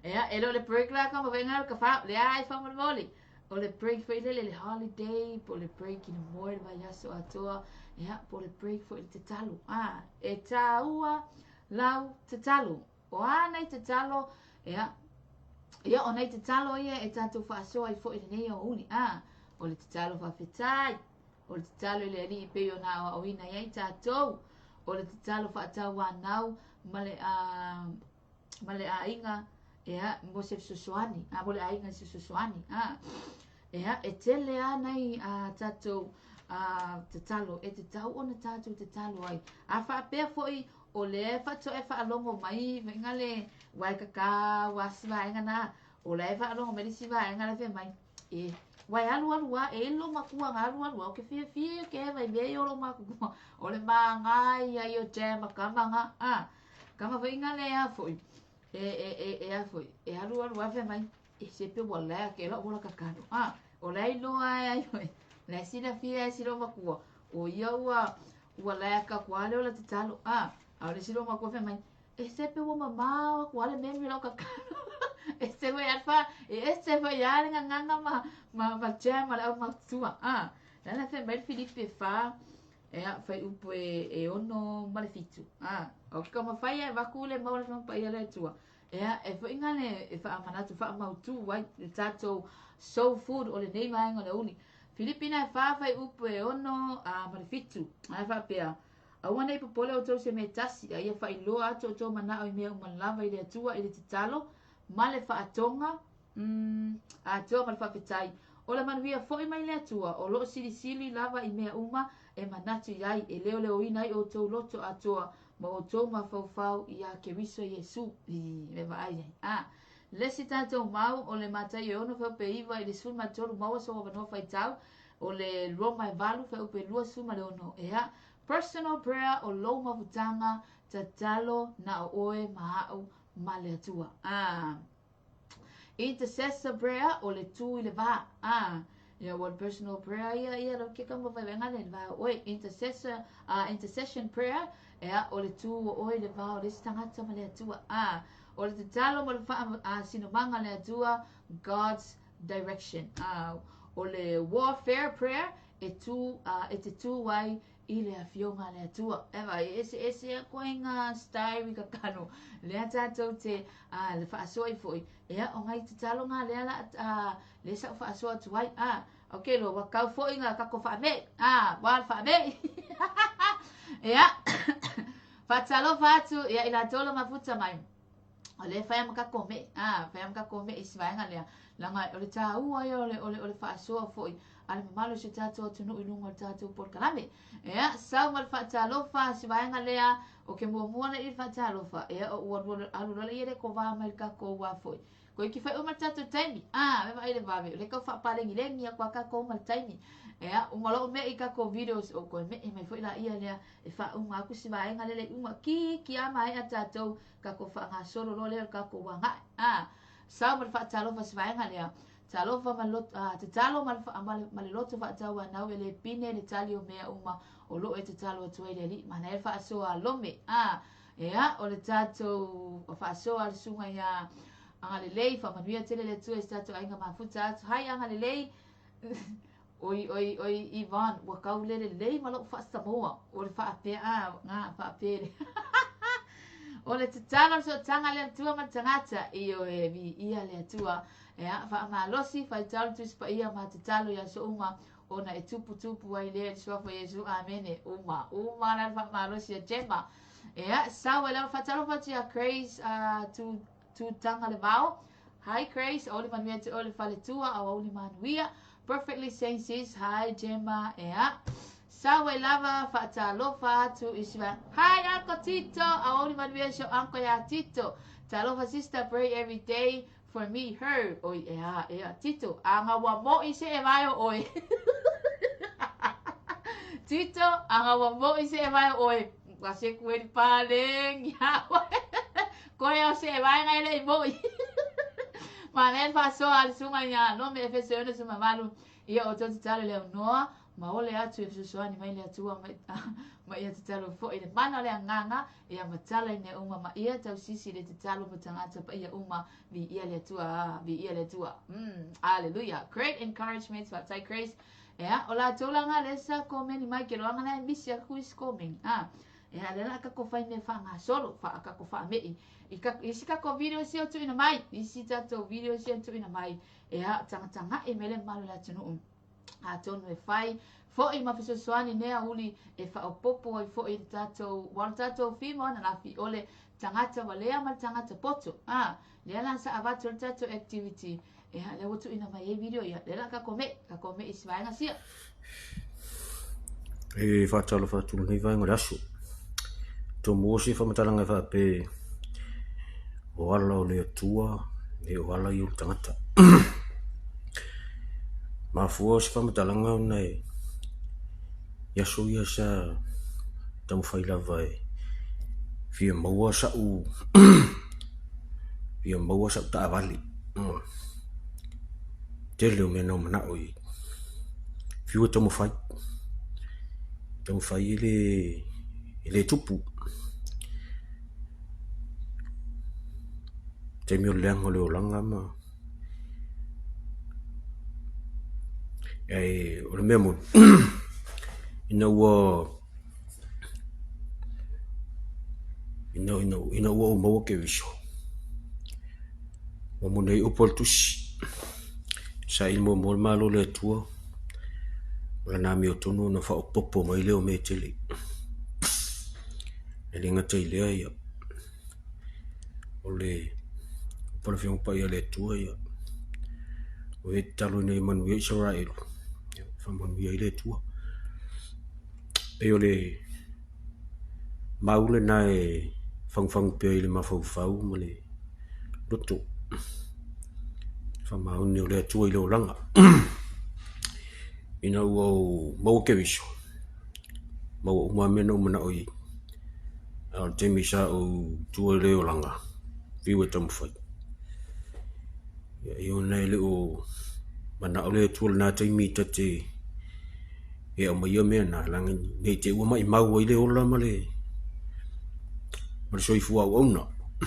ea e le o le break la ka ma faiga ka fa le ai fa mo le O le break foi lele le holiday, po o le break i le moe le vaiaso atoa, ia, po o le break foi i le tatalo. A, e tāua lau tatalo. O a nei tatalo, ia, ia o nei tatalo ia e tātou faasoa ai foi i lenei aoauli. A, o le tatalo faafetai, o le tatalo i le Alii e pei ona aoaoina ai tātou, o le tatalo faatauanau ma le, a, ma le aiga ea mo se fesoasoani a mo le aiga se fesoasoani a ea e tele a nai a tatou a tatalo e tatau ona tatou tatalo ai a faapea foi o lea faatoa e faalogo mai vaega le uae kaka ua si vaega na o la e faalogo mai le isi vaega la fai mai e uae alu alu a e lo makua nga alu alu a o ke fiafia ke vai mea i o lo makua o le māngai ia i o jam kama nga a Kama foi nga le a foi. E e e e a foi. E alu alu a fai mai. E se pe ua lea ke la ua kakano. A o lea iloa ai ai foi. Le silafia e silo makua. O ia ua ua lea ka kua le o la tatalo. A a o le silo makua fai mai. E se pe ua mamao aku ale memi lau kakano. E se foi alfa, e ese foi a le gagaga ma ma ma jam ma le au mautua. A la fai mai le Filipe 4 Ea, fuaiupu e, e 6 ma le 7. A, o ke taumafai e avatu le mau a le Afioga Paia a le Atua. Ea, e foi nga le e faamanatu, faamautu ai le tatou soul food o lenei vaega o le aoauli. Filipi na e 4 fuaiupu e 6 a, ma le 7. A e faapea, Aua nei popole outou se mea e tasi, a ia faailoa atu outou manao i mea uma lava i le Atua i le tatalo ma le faatoga, Umm, atoa ma le faafetai. O le manuia foi mai le Atua, o lo o silisili lava i mea uma e manatu i ai, e leoleoina ai outou loto atoa ma outou mafaufau iā Keriso Iesu. I me vaai ai. A, le isi tatou mau, o le Mataio e 6 fuaiupu e 9 i le 13 maua sou avanoa faitau, o le Roma e 8 fuaiupu e 26. Ea, personal prayer o lou mafutaga tatalo na o oe ma a'u ma le Atua. A. Intercessor prayer o le tu i le va. Ah, ia one personal prayer ia ia lo ke kama vai venga le va oi intercessor intercession prayer ea o le tu o oi le va o le tangata ma le Atua. Ah, o le tatalo ma le fa sinomanga le Atua God's direction. Ah, o le warfare prayer e tu e te tu ai i le afioga a le Atua. E vai, e eseese a koe ngā style i kakano. Lea tātou te a, le faasoa i foi. Ea, o ngai tatalo ngā lea la, a, le sa'u faasoa atu ai. A, ok, loa, ua kau foi ngā kako whaame. A, wā le whaame. Ea, whaatalofa atu, ea, i la tolo mafuta mai. O lea e fai a ma kako me'i, a, fai a ma kako me'i i si vaega lea. Leaga o le tāua ia o le, o le, o le faasoa foi a le mamalu o si o tātou atunuu i luga o le tātou polokalame. Ea, sau ma le faatalofa si vaega lea, o ke muamua lea i le faatalofa, ea, o ua alu, alu loa ia le kovā mai le kākou wā foi. Koe ki whai uma le tātou taimi, a, me vaai le vave, o le kau faapalegilengi aku a kākou uma le taimi. Ea, uma loa o me'i kākou videos, o koe me'i mai foi la ia lea, e faauma aku si vaega lea le uma, ki, ki a mae'a tātou, Kako whaagasolo loa lea o le kako uagae. A, sau ma le faatalofa si vaega lea. Talofa ma le loto, a, tatalo ma le, ma le, ma le loto faatauanau e le pine le tali o mea uma o loo e tatalo atu ai le Alii. Manaia le faasoa a Lome. A, ea, o le tatou faasoa a le susuga iā Agalelei, faamanuia tele le Atua i se tatou aiga mafuta atu. Hai Agalelei, Oi, oi, oi, Yvonne, ua kau le lelei ma lou faa-Samoa. O le faapea, a, ngā, faapea le. O le tatalo le sootaga le Atua ma le tagata, ioe, viia le Atua. Ea, faamalosi, faitau le Tusi Paia ma tatalo i aso uma, ona e tuputupu ai lea i le Suafa o Iesu. Amene. Uma, uma la le faamalosi a Gemma. Ea, sau ai lava, faatalofa atu iā Grace, tu, Tūtanga le Vao. Hi Grace, auli manuia te oe le faletua, au auli manuia. Perfectly sane sis, hi Gemma, ea. Sau ai lava, faatalofa atu i si Hi Uncle Tito, au auli manuia si o uncle iā Tito. Talofa sister, pray every day for me, her. Oi, ea, ea, Tito, a ngā ua mo'i se e vae o oe. Tito, anga ua moʻi seʻevae ʻoe, ua sekueli palēgia ʻoe. Koe o seʻevaega e leʻi moʻi. Manaia le faasoa a le susuga iā Lome Efeso e 68, ia ʻoutou tatalo i le aunoa, ma ole atu e fesoasoani mai le Atua ma, ma ia tatalo foʻi i le mana o le Agaga, ia matala i mea uma ma ia tausisi i le tatalo mo tagata paia uma, Viia le Atua, viia le Atua. Aleluia. Great encouragement, faafetai Grace. Ea, o latou la nga lea sa komeni mai ke loaga la e misi aku isi komeni. Ah, ea, lea la kako fai mea faagasolo, faa kako faame'i. I ka, isi kako video sia o tuuina mai, isi tatou video sia o tuuina mai. Ea, tagataga'i mai le mamalu o le atunuu. Atonu e fai foʻi ma fesoasoani nei aoauli e faaopoopo ai foʻi i le tatou, ua o le tatou fima ona lafi o le tagata walea ma le tagata poto. A, lea la sa avatu ai le tatou activity, ea, lea ua tuuina mai ai video ia, lea la kako meʻi, kako meʻi i si vaega sia. E faatalofa atu i lenei vaega o le aso. Tumua se faamatalaga e faapea o ala o le Atua e o ala ia o le tagata. Mafua se faamatalaga ona e i aso ia sa taumafai lava e fia maua sa'u fia maua sa'u taavale. Tele o mea na ou manao i ai, fiu e taumafai, taumafai e le tupu. Taimi o le leaga o le olaga ma ae o le mea moni ina ua ina ua ou maua Keriso ua moni ai upu a le tusi, saili muamua le Malo o le Atua ma lana amiotonu ona faaopoopo mai lea o mea e tele. E le gata i lea ia, o le upu a le Afioga Paia a le Atua ia, o e tatalo ina ia manuia Isaraelu, ia faamanuia ai le Atua. E pei o le mau lena e fagufagu pea i le mafaufau ma le loto, faamaoni o le Atua i le olaga. Ina ua ou maua Keriso, maua uma lava mea na ou manao i ai. A o le taimi sa ou tu ai i le olaga, fiu e taumafai. Ia ona e le o manao le Atua i lena taimi ta te e aumaia mea na leaga ne i te i ua maumau ai le ola ma le soifua auauna. E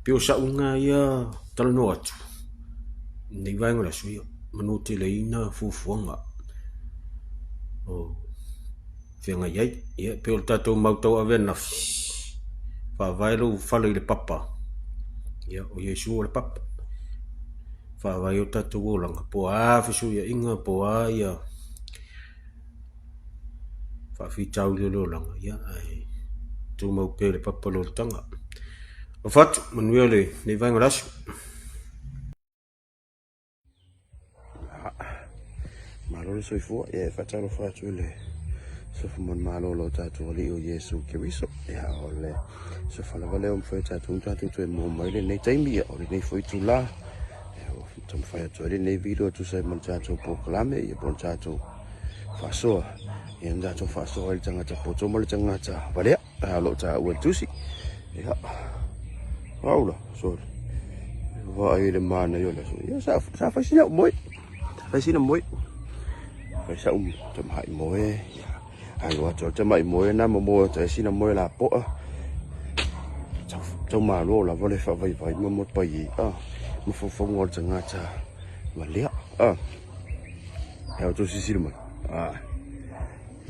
pei o sau lena ia talanoa atu i lenei vaega o le aso, ia manu tele ai na fuafuaga o feagai ai. Ia e pei o le tatou mau tauave ananafi, faavae lou fale i le papa, ia o Iesu o le papa. Faavae ai o tatou olaga po o a fesuiaiga po o a ia faafitauli o le olaga, ia ae tumau pea i le papa le olataga. Alofa atu, manuia lenei vaega o le aso. Malo le soifua, ia e faatalofa atu i le sofa manumalo o lo tatou Alii o Iesu Keriso. Ia o le sofa lava lea ua mafai e tatou ona tatou toe maua mai lenei taimi, ia o lenei foi itula. Ia ua taumafai atu ai lenei video e tusa ai ma le tatou polokalame, ia po o le tatou faasoa. Ia na tatou faasoa ai le tagata poto ma le tagata valea. A o lo o taua i le tusi. Ia, aula, sorry. Vaai i le manaia o le aso. Ia, sa, sa fai sina moe. Sa fai sina moe. Fai sa'u tamai moe. Ia, alu atu au tamai moe na ma moe atu ai sina moe lapoa. Tau, tau malo lava le faavaivai ma mo pai ai. Ah, mafaufauga o le tagata valea. Ah, e au tau silasila mai. Ah.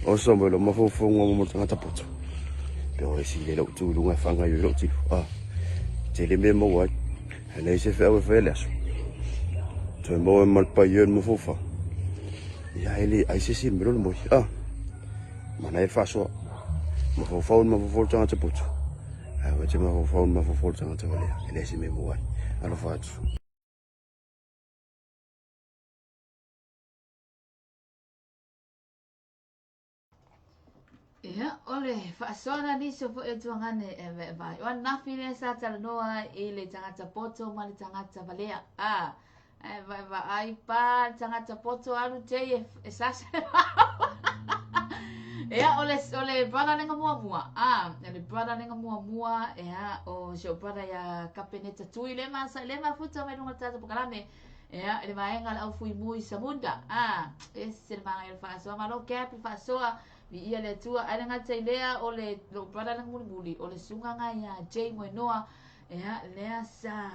Oso mai lou mafaufauga mo tagata poto. Pe o esi le lou tu i luga e whangai i lou tino. Ah, tele mea maua ai. E leai se feau e fai le aso. Toe maua e ma le paia i le mafaufau. Ia e le ai se isi mea le moi. Ah, mana e faasoa. Mafaufau le mafaufau le tagata poto. Ae ua te mafaufau le mafaufau le tagata valea. E leai se mea maua ai. Alofa atu. Ia, o le faasoa nisi o foi o tuagane e vaevae. O ananafi lea sa talanoa i le tagata poto ma le tagata valea. A, e vaevaai pa le tagata poto alu tei e, e sasa le vao. Ia, o le, o le brother lenga muamua. Ah, o le brother lenga muamua, ia, o si ou brother ia Kapeneta Tui le masa le mafuta mai lunga le tatou polokalame. Ia, i le vaega le au fui mui Samunda. Ah, ese le manaia o le faasoa. Malo Cap le faasoa. Viia le Atua. Ai le gata i lea o le lou brother lenga mulimuli, o le sugaga ia Jay Moenoa. Ia, lea sa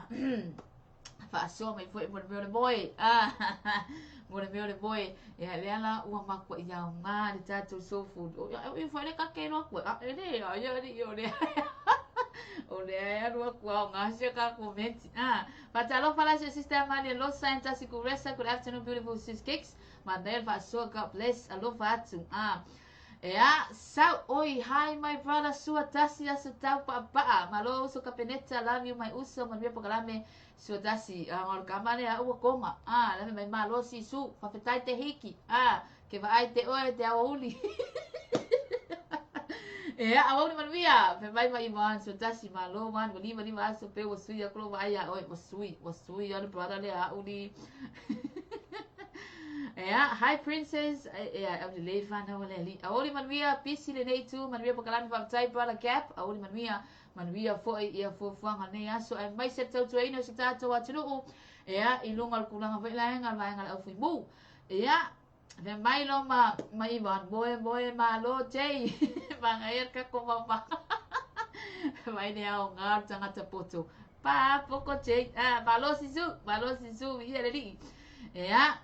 faasoa mai foi mo le mea o le moe. Ah, mo le mea o le moe. Ia, lea la ua makuai aoga le tatou soul food. O ia, o foi le kake loa ku. Ah, ele, ia, ia, ia, o lea. O lea e alu aku aoga sia ka komenti. Ah, faatalofa la si sister Amalia Losa and Tasi Kuresa. Good afternoon, beautiful sis cakes. Manaia le faasoa, God bless. Alofa atu. Ah. Ea, sau oi, hi my brother Sua Tasi aso tau paapaa. Malo uso Kapeneta, love you my uso, manuia polokalame Sua Tasi. Ah, ngol kama le a ua konga. Ah, lave mai malo si su, faafetai te hiki. Ah, ke vaai te oe te aoauli. Ea, aoauli manuia. Fe mai mai Ivan Sua Tasi, malo man, ua lima lima aso pe ua sui aku lo vaai a oe, ua sui, ua sui a le brother le auli. Ea, hi princess. Ea, au le le whanau le ali. Aoauli manuia, pisi lenei tu, manuia polokalame faafetai brother Cap. Aoauli manuia, manuia foi ia fuafuaga o lenei aso aemaise le tautuaina o si tatou atunuu. Ea, i luga o le kulaga foi laega, le vaega o le aufuimu. Ea, fe mai lo ma, ma Ivan, moe moe malo Jay. Manaia le kako mama. Mai le aoga o le tagata poto. Pa poko Jay. Ah, malo sisu, malo sisu, ia le alii. Ea,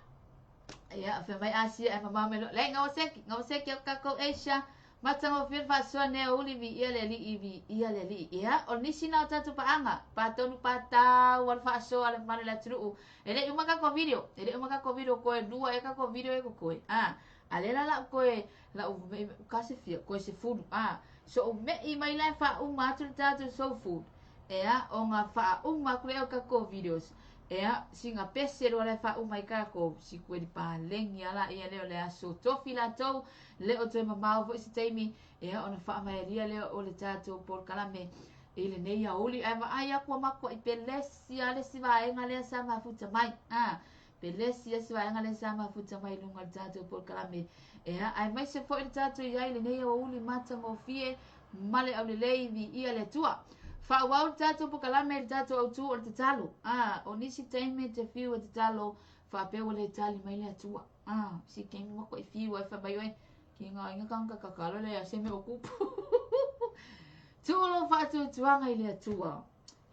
ia, fe mai Asia e mamao mai loa. Leai, gawaseki, gawaseki au kākou Asia. Matagofie le faasoa nei aoauli viia le Alii, viia le Alii. Ia, o nisi na o tatou paaga, patonu patau a le faasoa a le mamalu o le atunuu. E le i uma kākou video, e le i uma kākou video koe lua e kākou video e kokoe. Ah, a le la lau koe, lau me, ka se fia, koe 10. Ah, so o mei mai la e faauma atu le tatou soul food. Ea, o ngā faauma aku lea o kākou videos. Ea, singa pese loa la e faauma ai kākou, si kueli paleni ala ia lea o le aso tofi latou, le o toe mamao foi se taimi, ea ona faamaealia lea o le tatou polokalame i lenei aoauli. Ae vaai aku ua makuai pelesi a le isi vaega lea sa mafuta mai. Ah, pelesi a isi vaega lea sa mafuta mai i luga o le tatou polokalame. Ea, aemaise foi le tatou i ai i lenei aoauli matagofie ma le aulelei viia le Atua. Faaauau le tatou polokalame i le tatou autū o le tatalo. Ah, o nisi taimi e te fiu e tatalo, faapea ua le tali mai le Atua. Ah, si taimi makuai fiu ai fai mai oe, ki ngā inga kanga kakalo le a se mea o kupu. Tuu lou faatuatuaga i le Atua.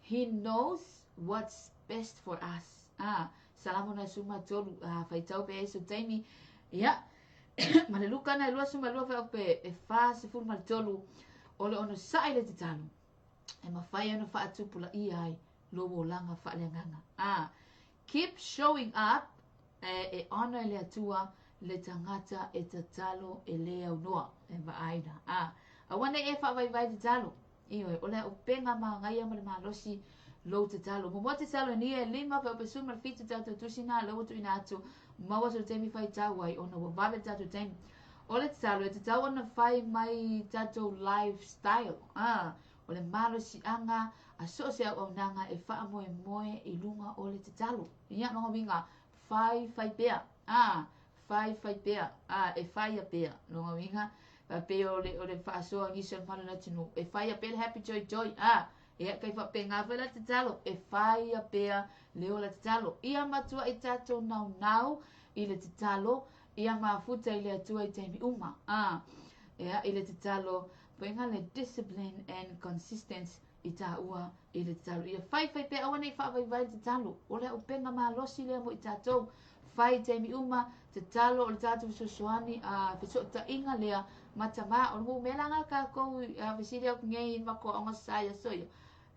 He knows what's best for us. Ah, Salamo na 13, ah, faitau pe ai so taimi. Ia, ma le Luka na 22 fuaiupu e 43, o le onosai le tatalo, e mafai ona faatupulaia ai lou olaga faaleagaga. Ah, keep showing up, e, e honor e le Atua le tagata e tatalo e le aunoa, e vaai la. Ah, aua nei e faavaivai tatalo. Ioe, o le auupega magaia ma le malosi lou tatalo. Muamua tatalo e nia e lima fuaiupu 17 tatou tusi na lea ua tuuina atu maua so le taimi faitau ai ona ua vave le tatou taimi. O le tatalo e tatau ona fai mai tatou lifestyle. Ah, o le malosiaga a so o se auaunaga e faamoemoe i luga o le tatalo. Ia, lona uiga, fai, fai pea. Ah, fai, fai pea. Ah, e faia pea. Lona uiga, faapea o le, o le faasoa nisi o le mamalu o le atunuu, e faia pea le happy joy joy. Ah, ia kai faapena foi la tatalo, e faia pea le ola tatalo. Ia matuai tatou naunau i le tatalo, ia mafuta i le Atua i taimi uma. Ah, ia, i le tatalo, poiga le discipline and consistence i tāua i le tatalo. Ia fai fai pea, aua nei faavaivai le tatalo. O le auupega malosi lea mo i tatou. Fai i taimi uma, tatalo o le tatou fesoasoani, a fesootaiga lea ma Tamā. O le numera na kākou a fesili aku nei i le matou aoga sa ia soia.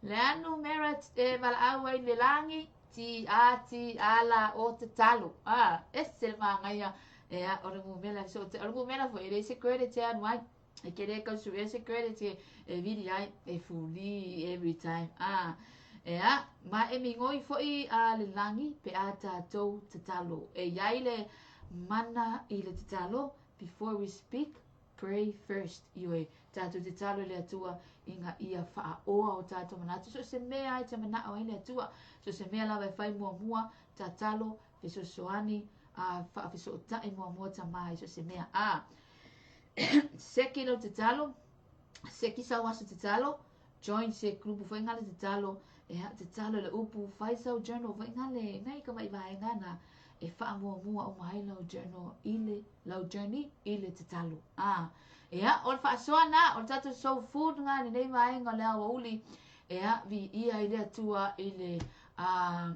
Le a numera e valaau ai le lagi, T A T A la o tatalo. A, ese le manaia. Ea, o le numera e fesootai. O le numera foi, e leai se credit e alu ai. E ke le kau suea se credit e, e vili ai, e free every time. Ah, ea, ma e migoi foi a le lagi pe a tatou tatalo. E iai le mana i le tatalo, before we speak, pray first. Ioe, tatou tatalo i le Atua ina ia faaoa o tatou manatu. So se mea e te manao ai le Atua, so se mea lava e fai muamua, tatalo, fesoasoani, a faafesootai muamua Tamā i so se mea. Ah. Seki lau tatalo, seki sau aso tatalo, join se group foi ngale tatalo, ea tatalo le upu, fai sau journal foi ngale, nai ka mai vaega na e faamuamua uma ai lau journal i le lau journey i le tatalo. Ah, ea, o le faasoa na, o le tatou soul food nga lenei vaega o le aoauli, ea, viia i le Atua i le a,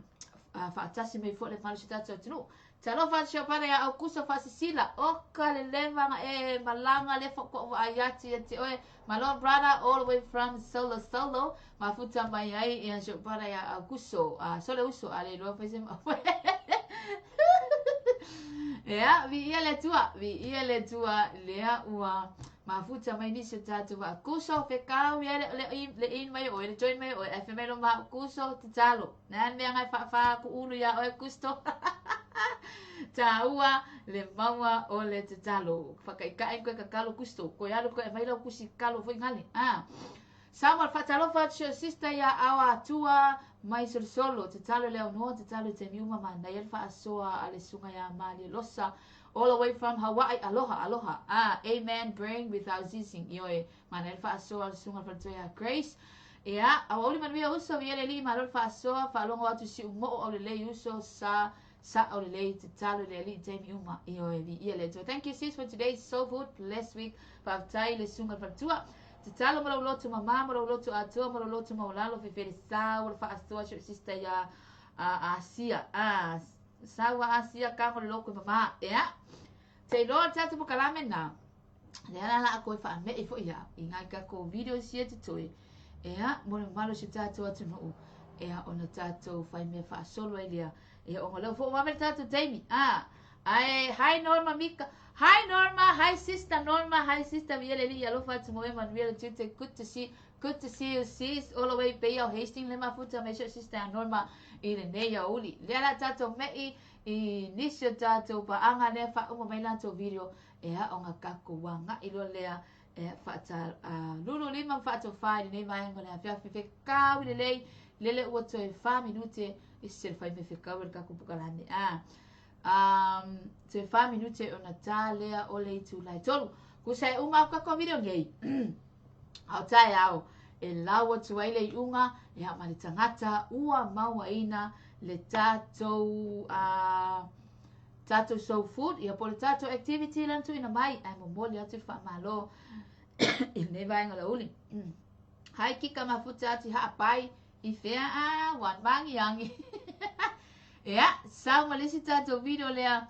a faatasi mai foi le malosi tatou atunuu. Talofa atu si ou brother ia Aukuso Faasisila, oka le leva na e malaga le faatoa vaai atu ia te oe. Malo brother all the way from Solo Solo, mafuta mai ai ia si ou brother ia Aukuso. Ah, sole uso, a le iloa fai se Ea, viia le Atua, viia le Atua, lea ua mafuta mai nisi o tatou vaakuso, fekau ia le, le, le in mai oe, le join mai oe, ae fai mai lo maakuso, tatalo. Na le mea ngai faafa kuulu iā oe Kusto. Tāua le maua o le tatalo. Whakaikai koe ka kalo Kusto. Koe alu koe mai lau kusi kalo foi ngale. Ah. Samuel whaatalofa atu si sister ia awa atua mai solosolo. Tatalo le aunoa, tatalo te miuma ma nai al whaasoa a le sunga ia Malie Losa. All the way from Hawaii. Aloha, aloha. Ah, amen. Praying without ceasing. Ioe. Mana le faasoa le susuga faletua ia Grace. Ia, aoauli manuia uso, viia le Alii, malo le faasoa, faalogo atu i siumoo aulelei uso, sa sa aulelei, tatalo i le Alii i taimi uma. Ioe, viia le Atua. Thank you sis for today's soul food. Blessed week. Faafetai le susuga le faletua. Tatalo ma lou loto mama, ma lou loto atoa, ma lou loto maualalo, fefele sau le faasoa si ou sister ia Asia. Ah, sau a Asia kago le loko mama. Ia. Te iloa le tatou pokalame na. Lea la la koe whaamei fo ia i ngai kako video sia te toe. Ea, mo le mamalu o si tatou atunuu. Ea, ona tatou whai mea whaasolo ai lea. Ea, ona leo fo wawe le tatou taimi. Ah, ae, hi Norma Mika. Hi Norma, hi sister Norma, hi sister Viele Li, alofa atu mo e manuia le tiute. Good to see, good to see you sis, all the way Bay of Hastings le mafuta me sister Norma i lenei aouli. Lea la tatou mei i nisi o tatou paaga lea faauma mai latou video ea ona tatou agai loa lea e faatalulu lima ma faatofā i lenei vaega o le afiafi fekau lelei lele ua toe 4 minute i se le fai me fekau le tatou pokalame a toe 4 minute ona tā lea o le itula e 3 kusa e uma aku tatou video nei ao taeao e lau atu ai le iuga ia ma le tagata ua mauaina le tatou tatou soul food ia po o le tatou activity lea na tuuina mai ae momoli atu le faamalo i lenei vaega lauli. Hai kika mafuta atu i haapai i fea a wan mangi angi. Ia, sau ma le isi tatou video lea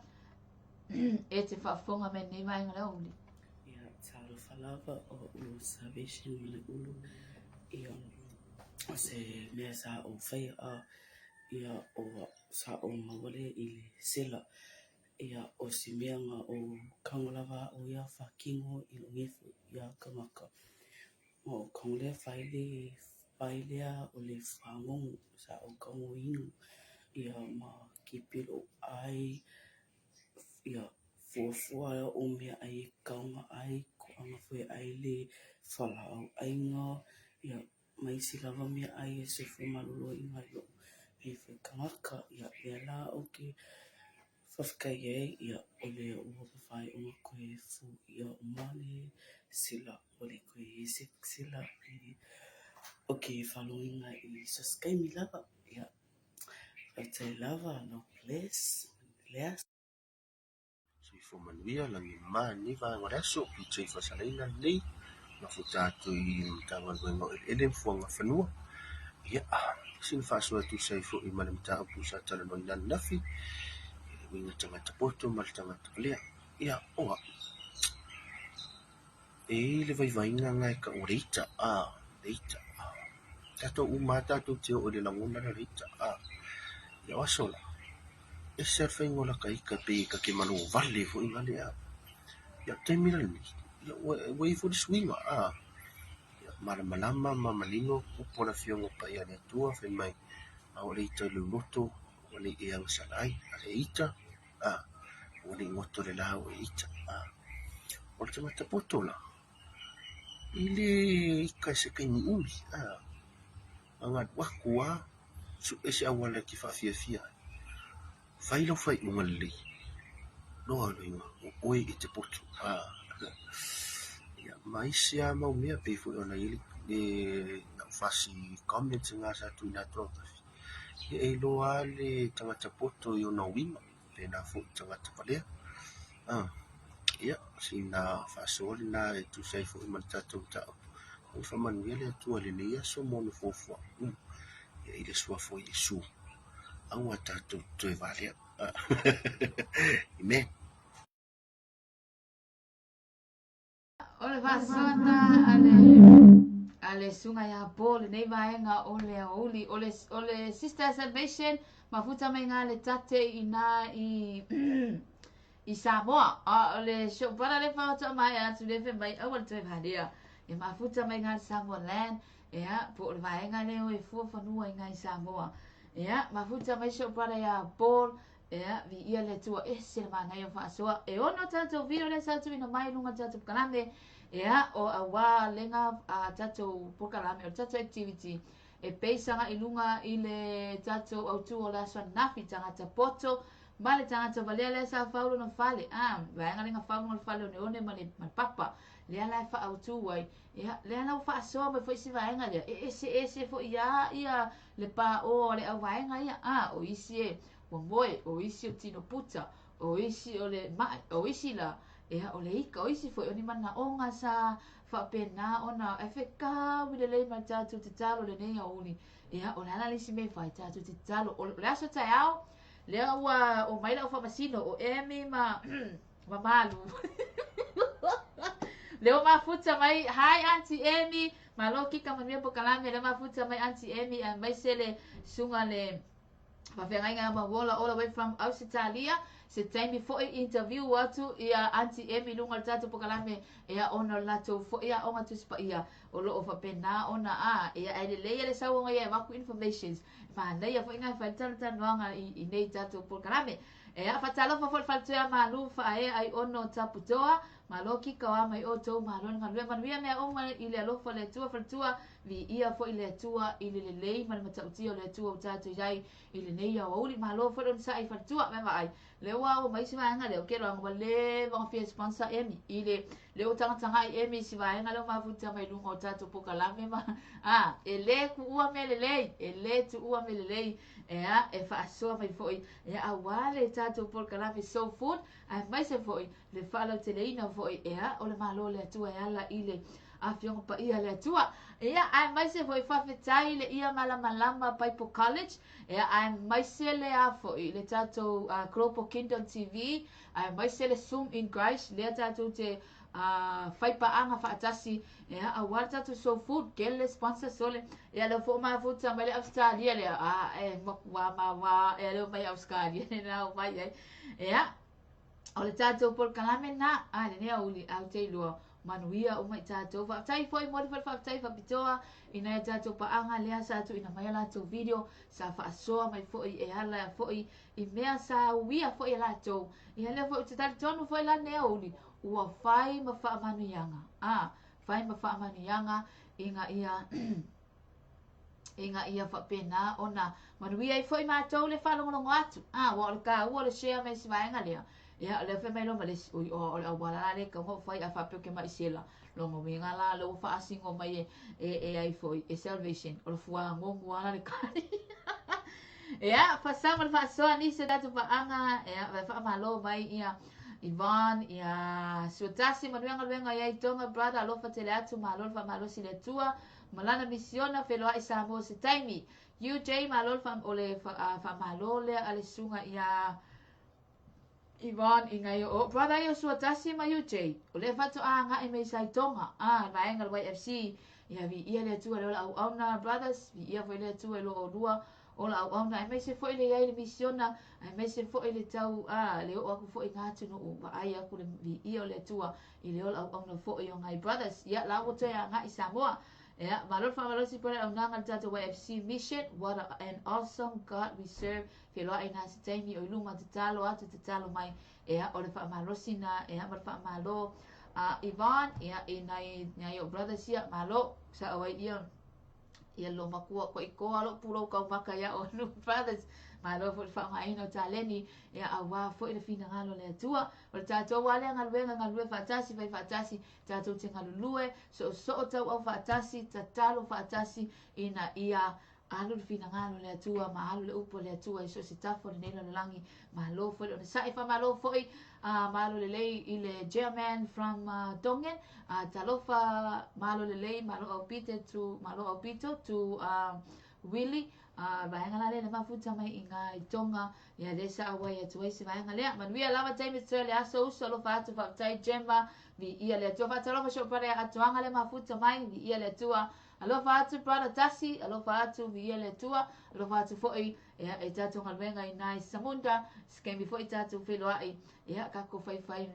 e te faafofoga mai lenei vaega lauli. Ia, talofa lava o ulu salvation ma le ulu ia o se mea sa ou faia a ia o sa ou maua lea i le sela ia o se mea na ou kago lava a'u ia fakino i lou nifo ia kamaka ma ou kago lea fai le pai lea o le fagogo sa ou kagoinu ia ma kipi lou ai ia fuafua o meaai e kaoga ai koaga foi ai le falaau ʻaiga ia ma isi lava meaai e soifua maloloina i lou nei foi tagata. Ia, lea la ou te faafetai ai, ia, o lea ua mafai ona toe foia uma le sila, ua le toe i ai se sila ou te faalogoina i so o se taimi lava. Ia, faafetai lava, Lord bless, bless. Soifua manuia lagi ma lenei vaega o le aso, PJ Fasalaina lenei, mafuta atu i le Matagaluega o Eleele ma Fuaga Fanua. Ia, sina faasoa e tusa ai foi ma le mataupu sa talanoaina ananafi, i le uiga tagata poto ma le tagata valea. Ia, o au, E i ai le vaivaiga na e tau o le ita, a, le ita. Tatou uma lava tatou te oo i le lagona lea o le ita, a. Ia o aso la, ese lava le faiga o lata ita pei e ta te malo vale foi na le a. Ia o le taimi la lenei, ia ua i ai foi le suiga, a. Ia malamalama ma manino upu a le Afioga Paia a le Atua fai mai, a o le ita i lou loto ua le i e agasala ai, a le ita, a, ua le i goto le la ua e ita, a. O le tagata poto la, e le ita i se taimi umi, a, a alu atu lava, sue se auala e te faafiafia ai, fai lau faaiuga lelei, loa loa o oe e te poto, a. Ia, ma isi lava mau mea pei foi ona i ai le lau fasi comment na sa tuuina atu ananafi. Ia e iloa lava le tagata poto i ona uiga, pena foi i tagata valea. Ia, sina faasoa lena e tusa ai foi ma le tatou mataupu. Ua faamanuia le Atua i lenei aso ma ona fuafuaga uma i le suafa o Iesu. Aua tatou te toe valea. Amen. O le faasoa a le susuga ia Paul lenei vaega o le aoauli. O le Sister Salvation mafuta mai ngā le tate i nā i Samoa. A o le si ou brother le whaotoa mai atu le fai mai aua le toe valea. E mafuta mai ngā le Samoa land. Ea, po o le vaega lea o e fua fanua i ngā i Samoa. Ea, mafuta mai si ou brother ia Paul. Ea, viia le Atua, ese le manaia o faasoa. E ono tatou video lea sa tuuina mai i luga o le tatou polokalame. Ea, o auā lega a tatou polokalame, o le tatou activity, e base agai i luga i le tatou autū o le aso ananafi, tagata poto ma le tagata valea lea sa fau lona fale. A, vaega lea na fau luga o le fale oneone ma le papa, lea la e faaautū ai. Ea, lea la ua faasoa mai foi si vaega lea, e eseese foi lava ia le paoa o le auvaega ia. A, o isi e Ua moe, o isi o tino puta, o isi o le maʻi, o isi la, ea, o le ika, o isi foi o ni manaʻoga sa faapena ona e fekaui lelei ma le tatou tatalo i lenei aoauli. Ea, o le a la le isi mea e fai? Tatou te tatalo. O le aso taeao, lea ua omai lau faamasino, o Amy ma, ma Malu. Lea ua mafuta mai, hi Auntie Amy, malo kika manuia polokalame, lea mafuta mai Auntie Amy, aemaise le susuga le Faafeagaiga ma Wola all the way from Ausitalia. Se taimi foi interview atu ia Auntie Amy i luga o le tatou polokalame ia ona o le latou foi aoga Tusi Paia o lo o faapena ona a ia ae lelei ia le sauoga ia e avatu informations. Manaia foi na e fai le talatalanoaga i nei tatou polokalame. Ia faatalofa foi i le faletuia Malu Faaea Aiono Taputoa. Malo kika o a mai outou malo le galue manuia mea uma i le alofa o le Atua faletua Viia foi le Atua i le lelei ma le matautia o le Atua ua tatou i ai i lenei aoauli. Malo foi le onosai i faletua. Mea vaai, lea ua ao mai si vaega lea, ok loaga ua leva ona fia sponsor Amy i le lea ua tagatagai Amy i si vaega lea ua mafuta mai luga o tatou polokalame ma a e le tuua mea lelei, e le tuua mea lelei ea e faasoa mai foi ea aua le tatou polokalame Soul Food aemaise foi le faalauteleina foi ea o le Malo o le Atua e ala i le Afioga Paia a le Atua. Ia, aemaise foi faafetai le Ia Malamalama Bible College, ia, aemaise le a foi le tatou Global Kingdom TV, aemaise le Zoom in Christ, lea tatou te fai paaga faatasi, ia, aua le tatou Soul Food, kele sponsor sole, ia, lea foi mafuta mai le Australia lea, a, e, matua mawa, ia, lea mai Australia, lena o mai ai, ia, O le tatou polokalame lena, a lenei aoauli, ae ou te iloa, manuia uma i tatou. Faafetai foi, momoli foi le faafetai faapitoa i nai a tatou paaga lea sa tuuina mai a latou video, sa faasoa mai foi e ala foi i mea sa uia foi e latou. Ia lea foi ou te talitonu foi la lenei aoauli, ua fai ma faamanuiaga, a, fai ma faamanuiaga ina ia ina ia faapena ona manuia ai foi matou le faalogologo atu. A, ua o le taua o le share mai si vaega lea. Ia, o lea fai mai loa ma le isi, ui, o le auala la lea e tatau ona ou fai a faapea ou te mai sela. Lona uiga la, lea ua faasino mai e, e, e ai foi, e salvation. O le fuagogo lava la le kali. Ia, fasau ma le faasoa nisi o tatou paaga, ia, vai faamalo mai ia Yvonne, ia Suatasi, manuia galuega i ai Tonga, brother, alofa tele atu, malo le faamalosi i le Atua. Ma lana misiona feloai Samoa se taimi. UJ malo le o le faamalo lea a le susuga ia Yvonne i ngai o brother ia sua tasi ma UJ o lea faatoa agai mai sa i Tonga a le vaega le YFC ia viia le Atua le ola auauna brothers viia foi le Atua i lo oulua ola auauna aemaise foi le iai le misiona aemaise foi le tau a le oo aku foi i ngā atunuu vaai aku le viia o le Atua I le ola auauna foi o ngai brothers. Ia, la ua toe agai i Samoa. Ia, malo le faamalosi po le auaunaga le tatou YFC mission. What an awesome God we serve. Feloai na se taimi o i luma tatalo atu tatalo mai. Ia, o le faamalosi na, ia, ma le faamalo. Yvonne, ia, i nai, nai o brothers ia, malo. Sa o ai ia, ia lo makua ko i koa lo pulou kau maka ia o nu brothers. Malo foi le faaaogaina o taleni, ia aua foi le finagalo o le Atua. O le tatou lava lea galuega, galulue faatasi, fai faatasi, tatou te galulue, soosoo tauau faatasi, tatalo faatasi, ina ia alu le finagalo o le Atua ma alu le upu a le Atua i so o se tafa o lenei lalolagi. Malo foi le onosai, faamalo foi uh, malo lelei i le German from uh, Tongan. Uh, talofa malo lelei, malo aupite to, malo aupito to uh, Willie, a vaega la lea le mafuta mai i ngā i Tonga, ia lea sa auai atu ai se vaega lea. Manuia lava taimi totoe le aso uso alofa atu faafetai Gemma, viia le Atua. Faatalofa si ou pare atoaga le mafuta mai, viia le Atua. Alofa atu brother Tasi, alofa atu, viia le Atua. Alofa atu foi ia, e tatou galuega i nai Samunda, se foi tatou feiloai, ia kako faifai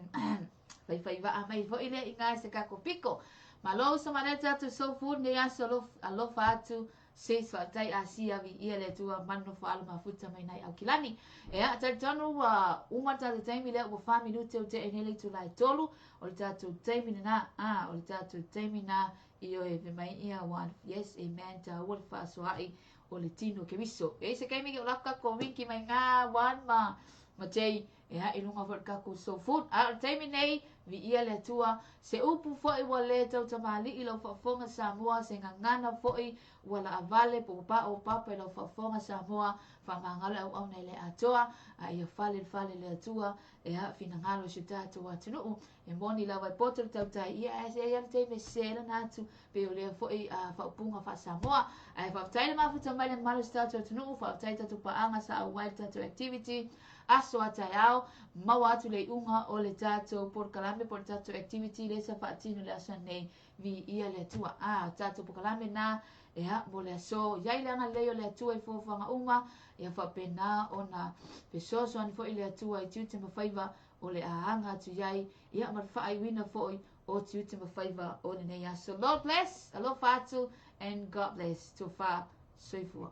faifai vaa mai foi lea i ngā se kako piko. Malo uso ma tatou soul food nei aso alofa atu Sis faafetai Asia viia le Atua manu nofo alo mafuta mai nai Aukilani. Ea talitonu ua uma le tatou taimi lea ua 4 minute o tea nei le itula e 3 o le tatou taimi lena a o le tatou taimi na ioe fai mai ia one yes amen taua le faasoa'i o le tino o Keriso. E se kaimi ke o lako kako winki mai ngā one ma ma Jay Ea, i luga foi o le tatou soul food. A o le taimi nei, viia le Atua, se upu foi ua le tautamalii i lau faafofoga Samoa, se gagana foi ua laavale po ua paopapa i lau faafofoga Samoa, faamagalo le auauna i le Atoa, a ia fale le fale le Atua, ea, finagalo i si o tatou atunuu. E moni lava e poto le tautai ia, ae se i ai le taimi e sese ai lana atu, pei o lea foi a faaupuga faa-Samoa. Ae faafetai le mafuta mai le mamalu o si tatou atunuu, faafetai i tatou paaga sa auai le tatou activity, aso a taeao, maua atu le iuga o le tatou polokalame po o le tatou activity lea sa faatino i le aso nei, viia le Atua. A, tatou polokalame na, ea, mo le aso, iai le agalelei o le Atua i fuafuaga uma, ia faapena ona fesoasoani foi le Atua i tiute ma faiva o le a aga atu iai, ia ma le faaiuina foi o tiute ma faiva o lenei aso. Lord bless, alofa atu, and God bless. Tofa, soifua.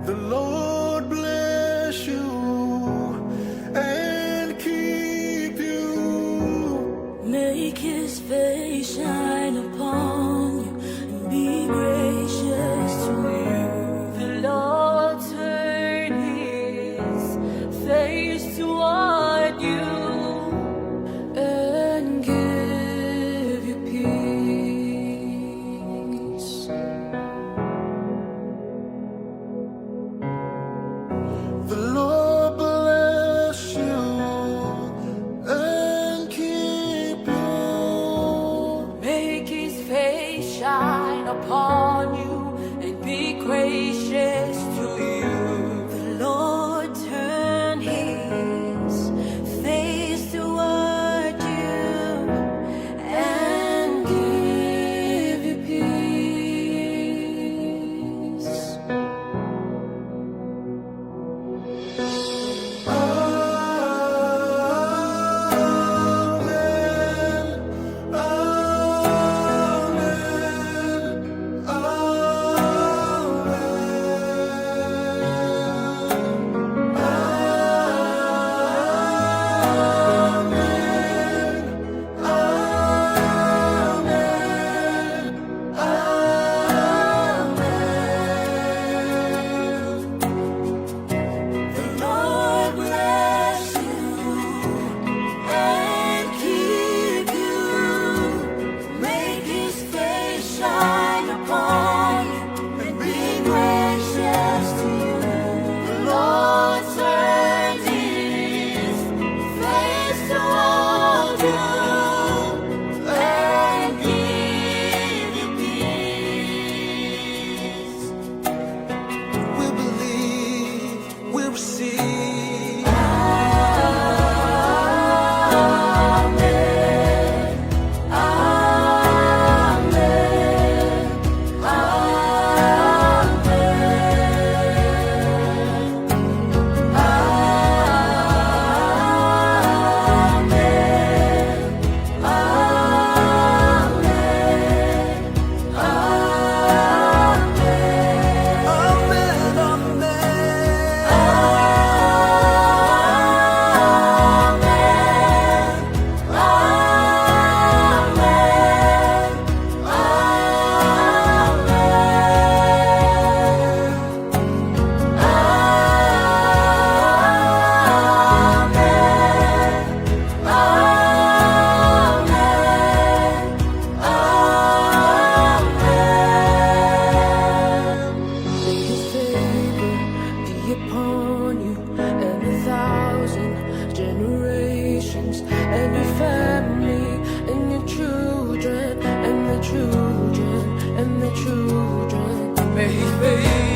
The Lord bless you and keep you. Make his face shine upon you and be gracious to you. The Lord turn his face toward you and give you peace. Face.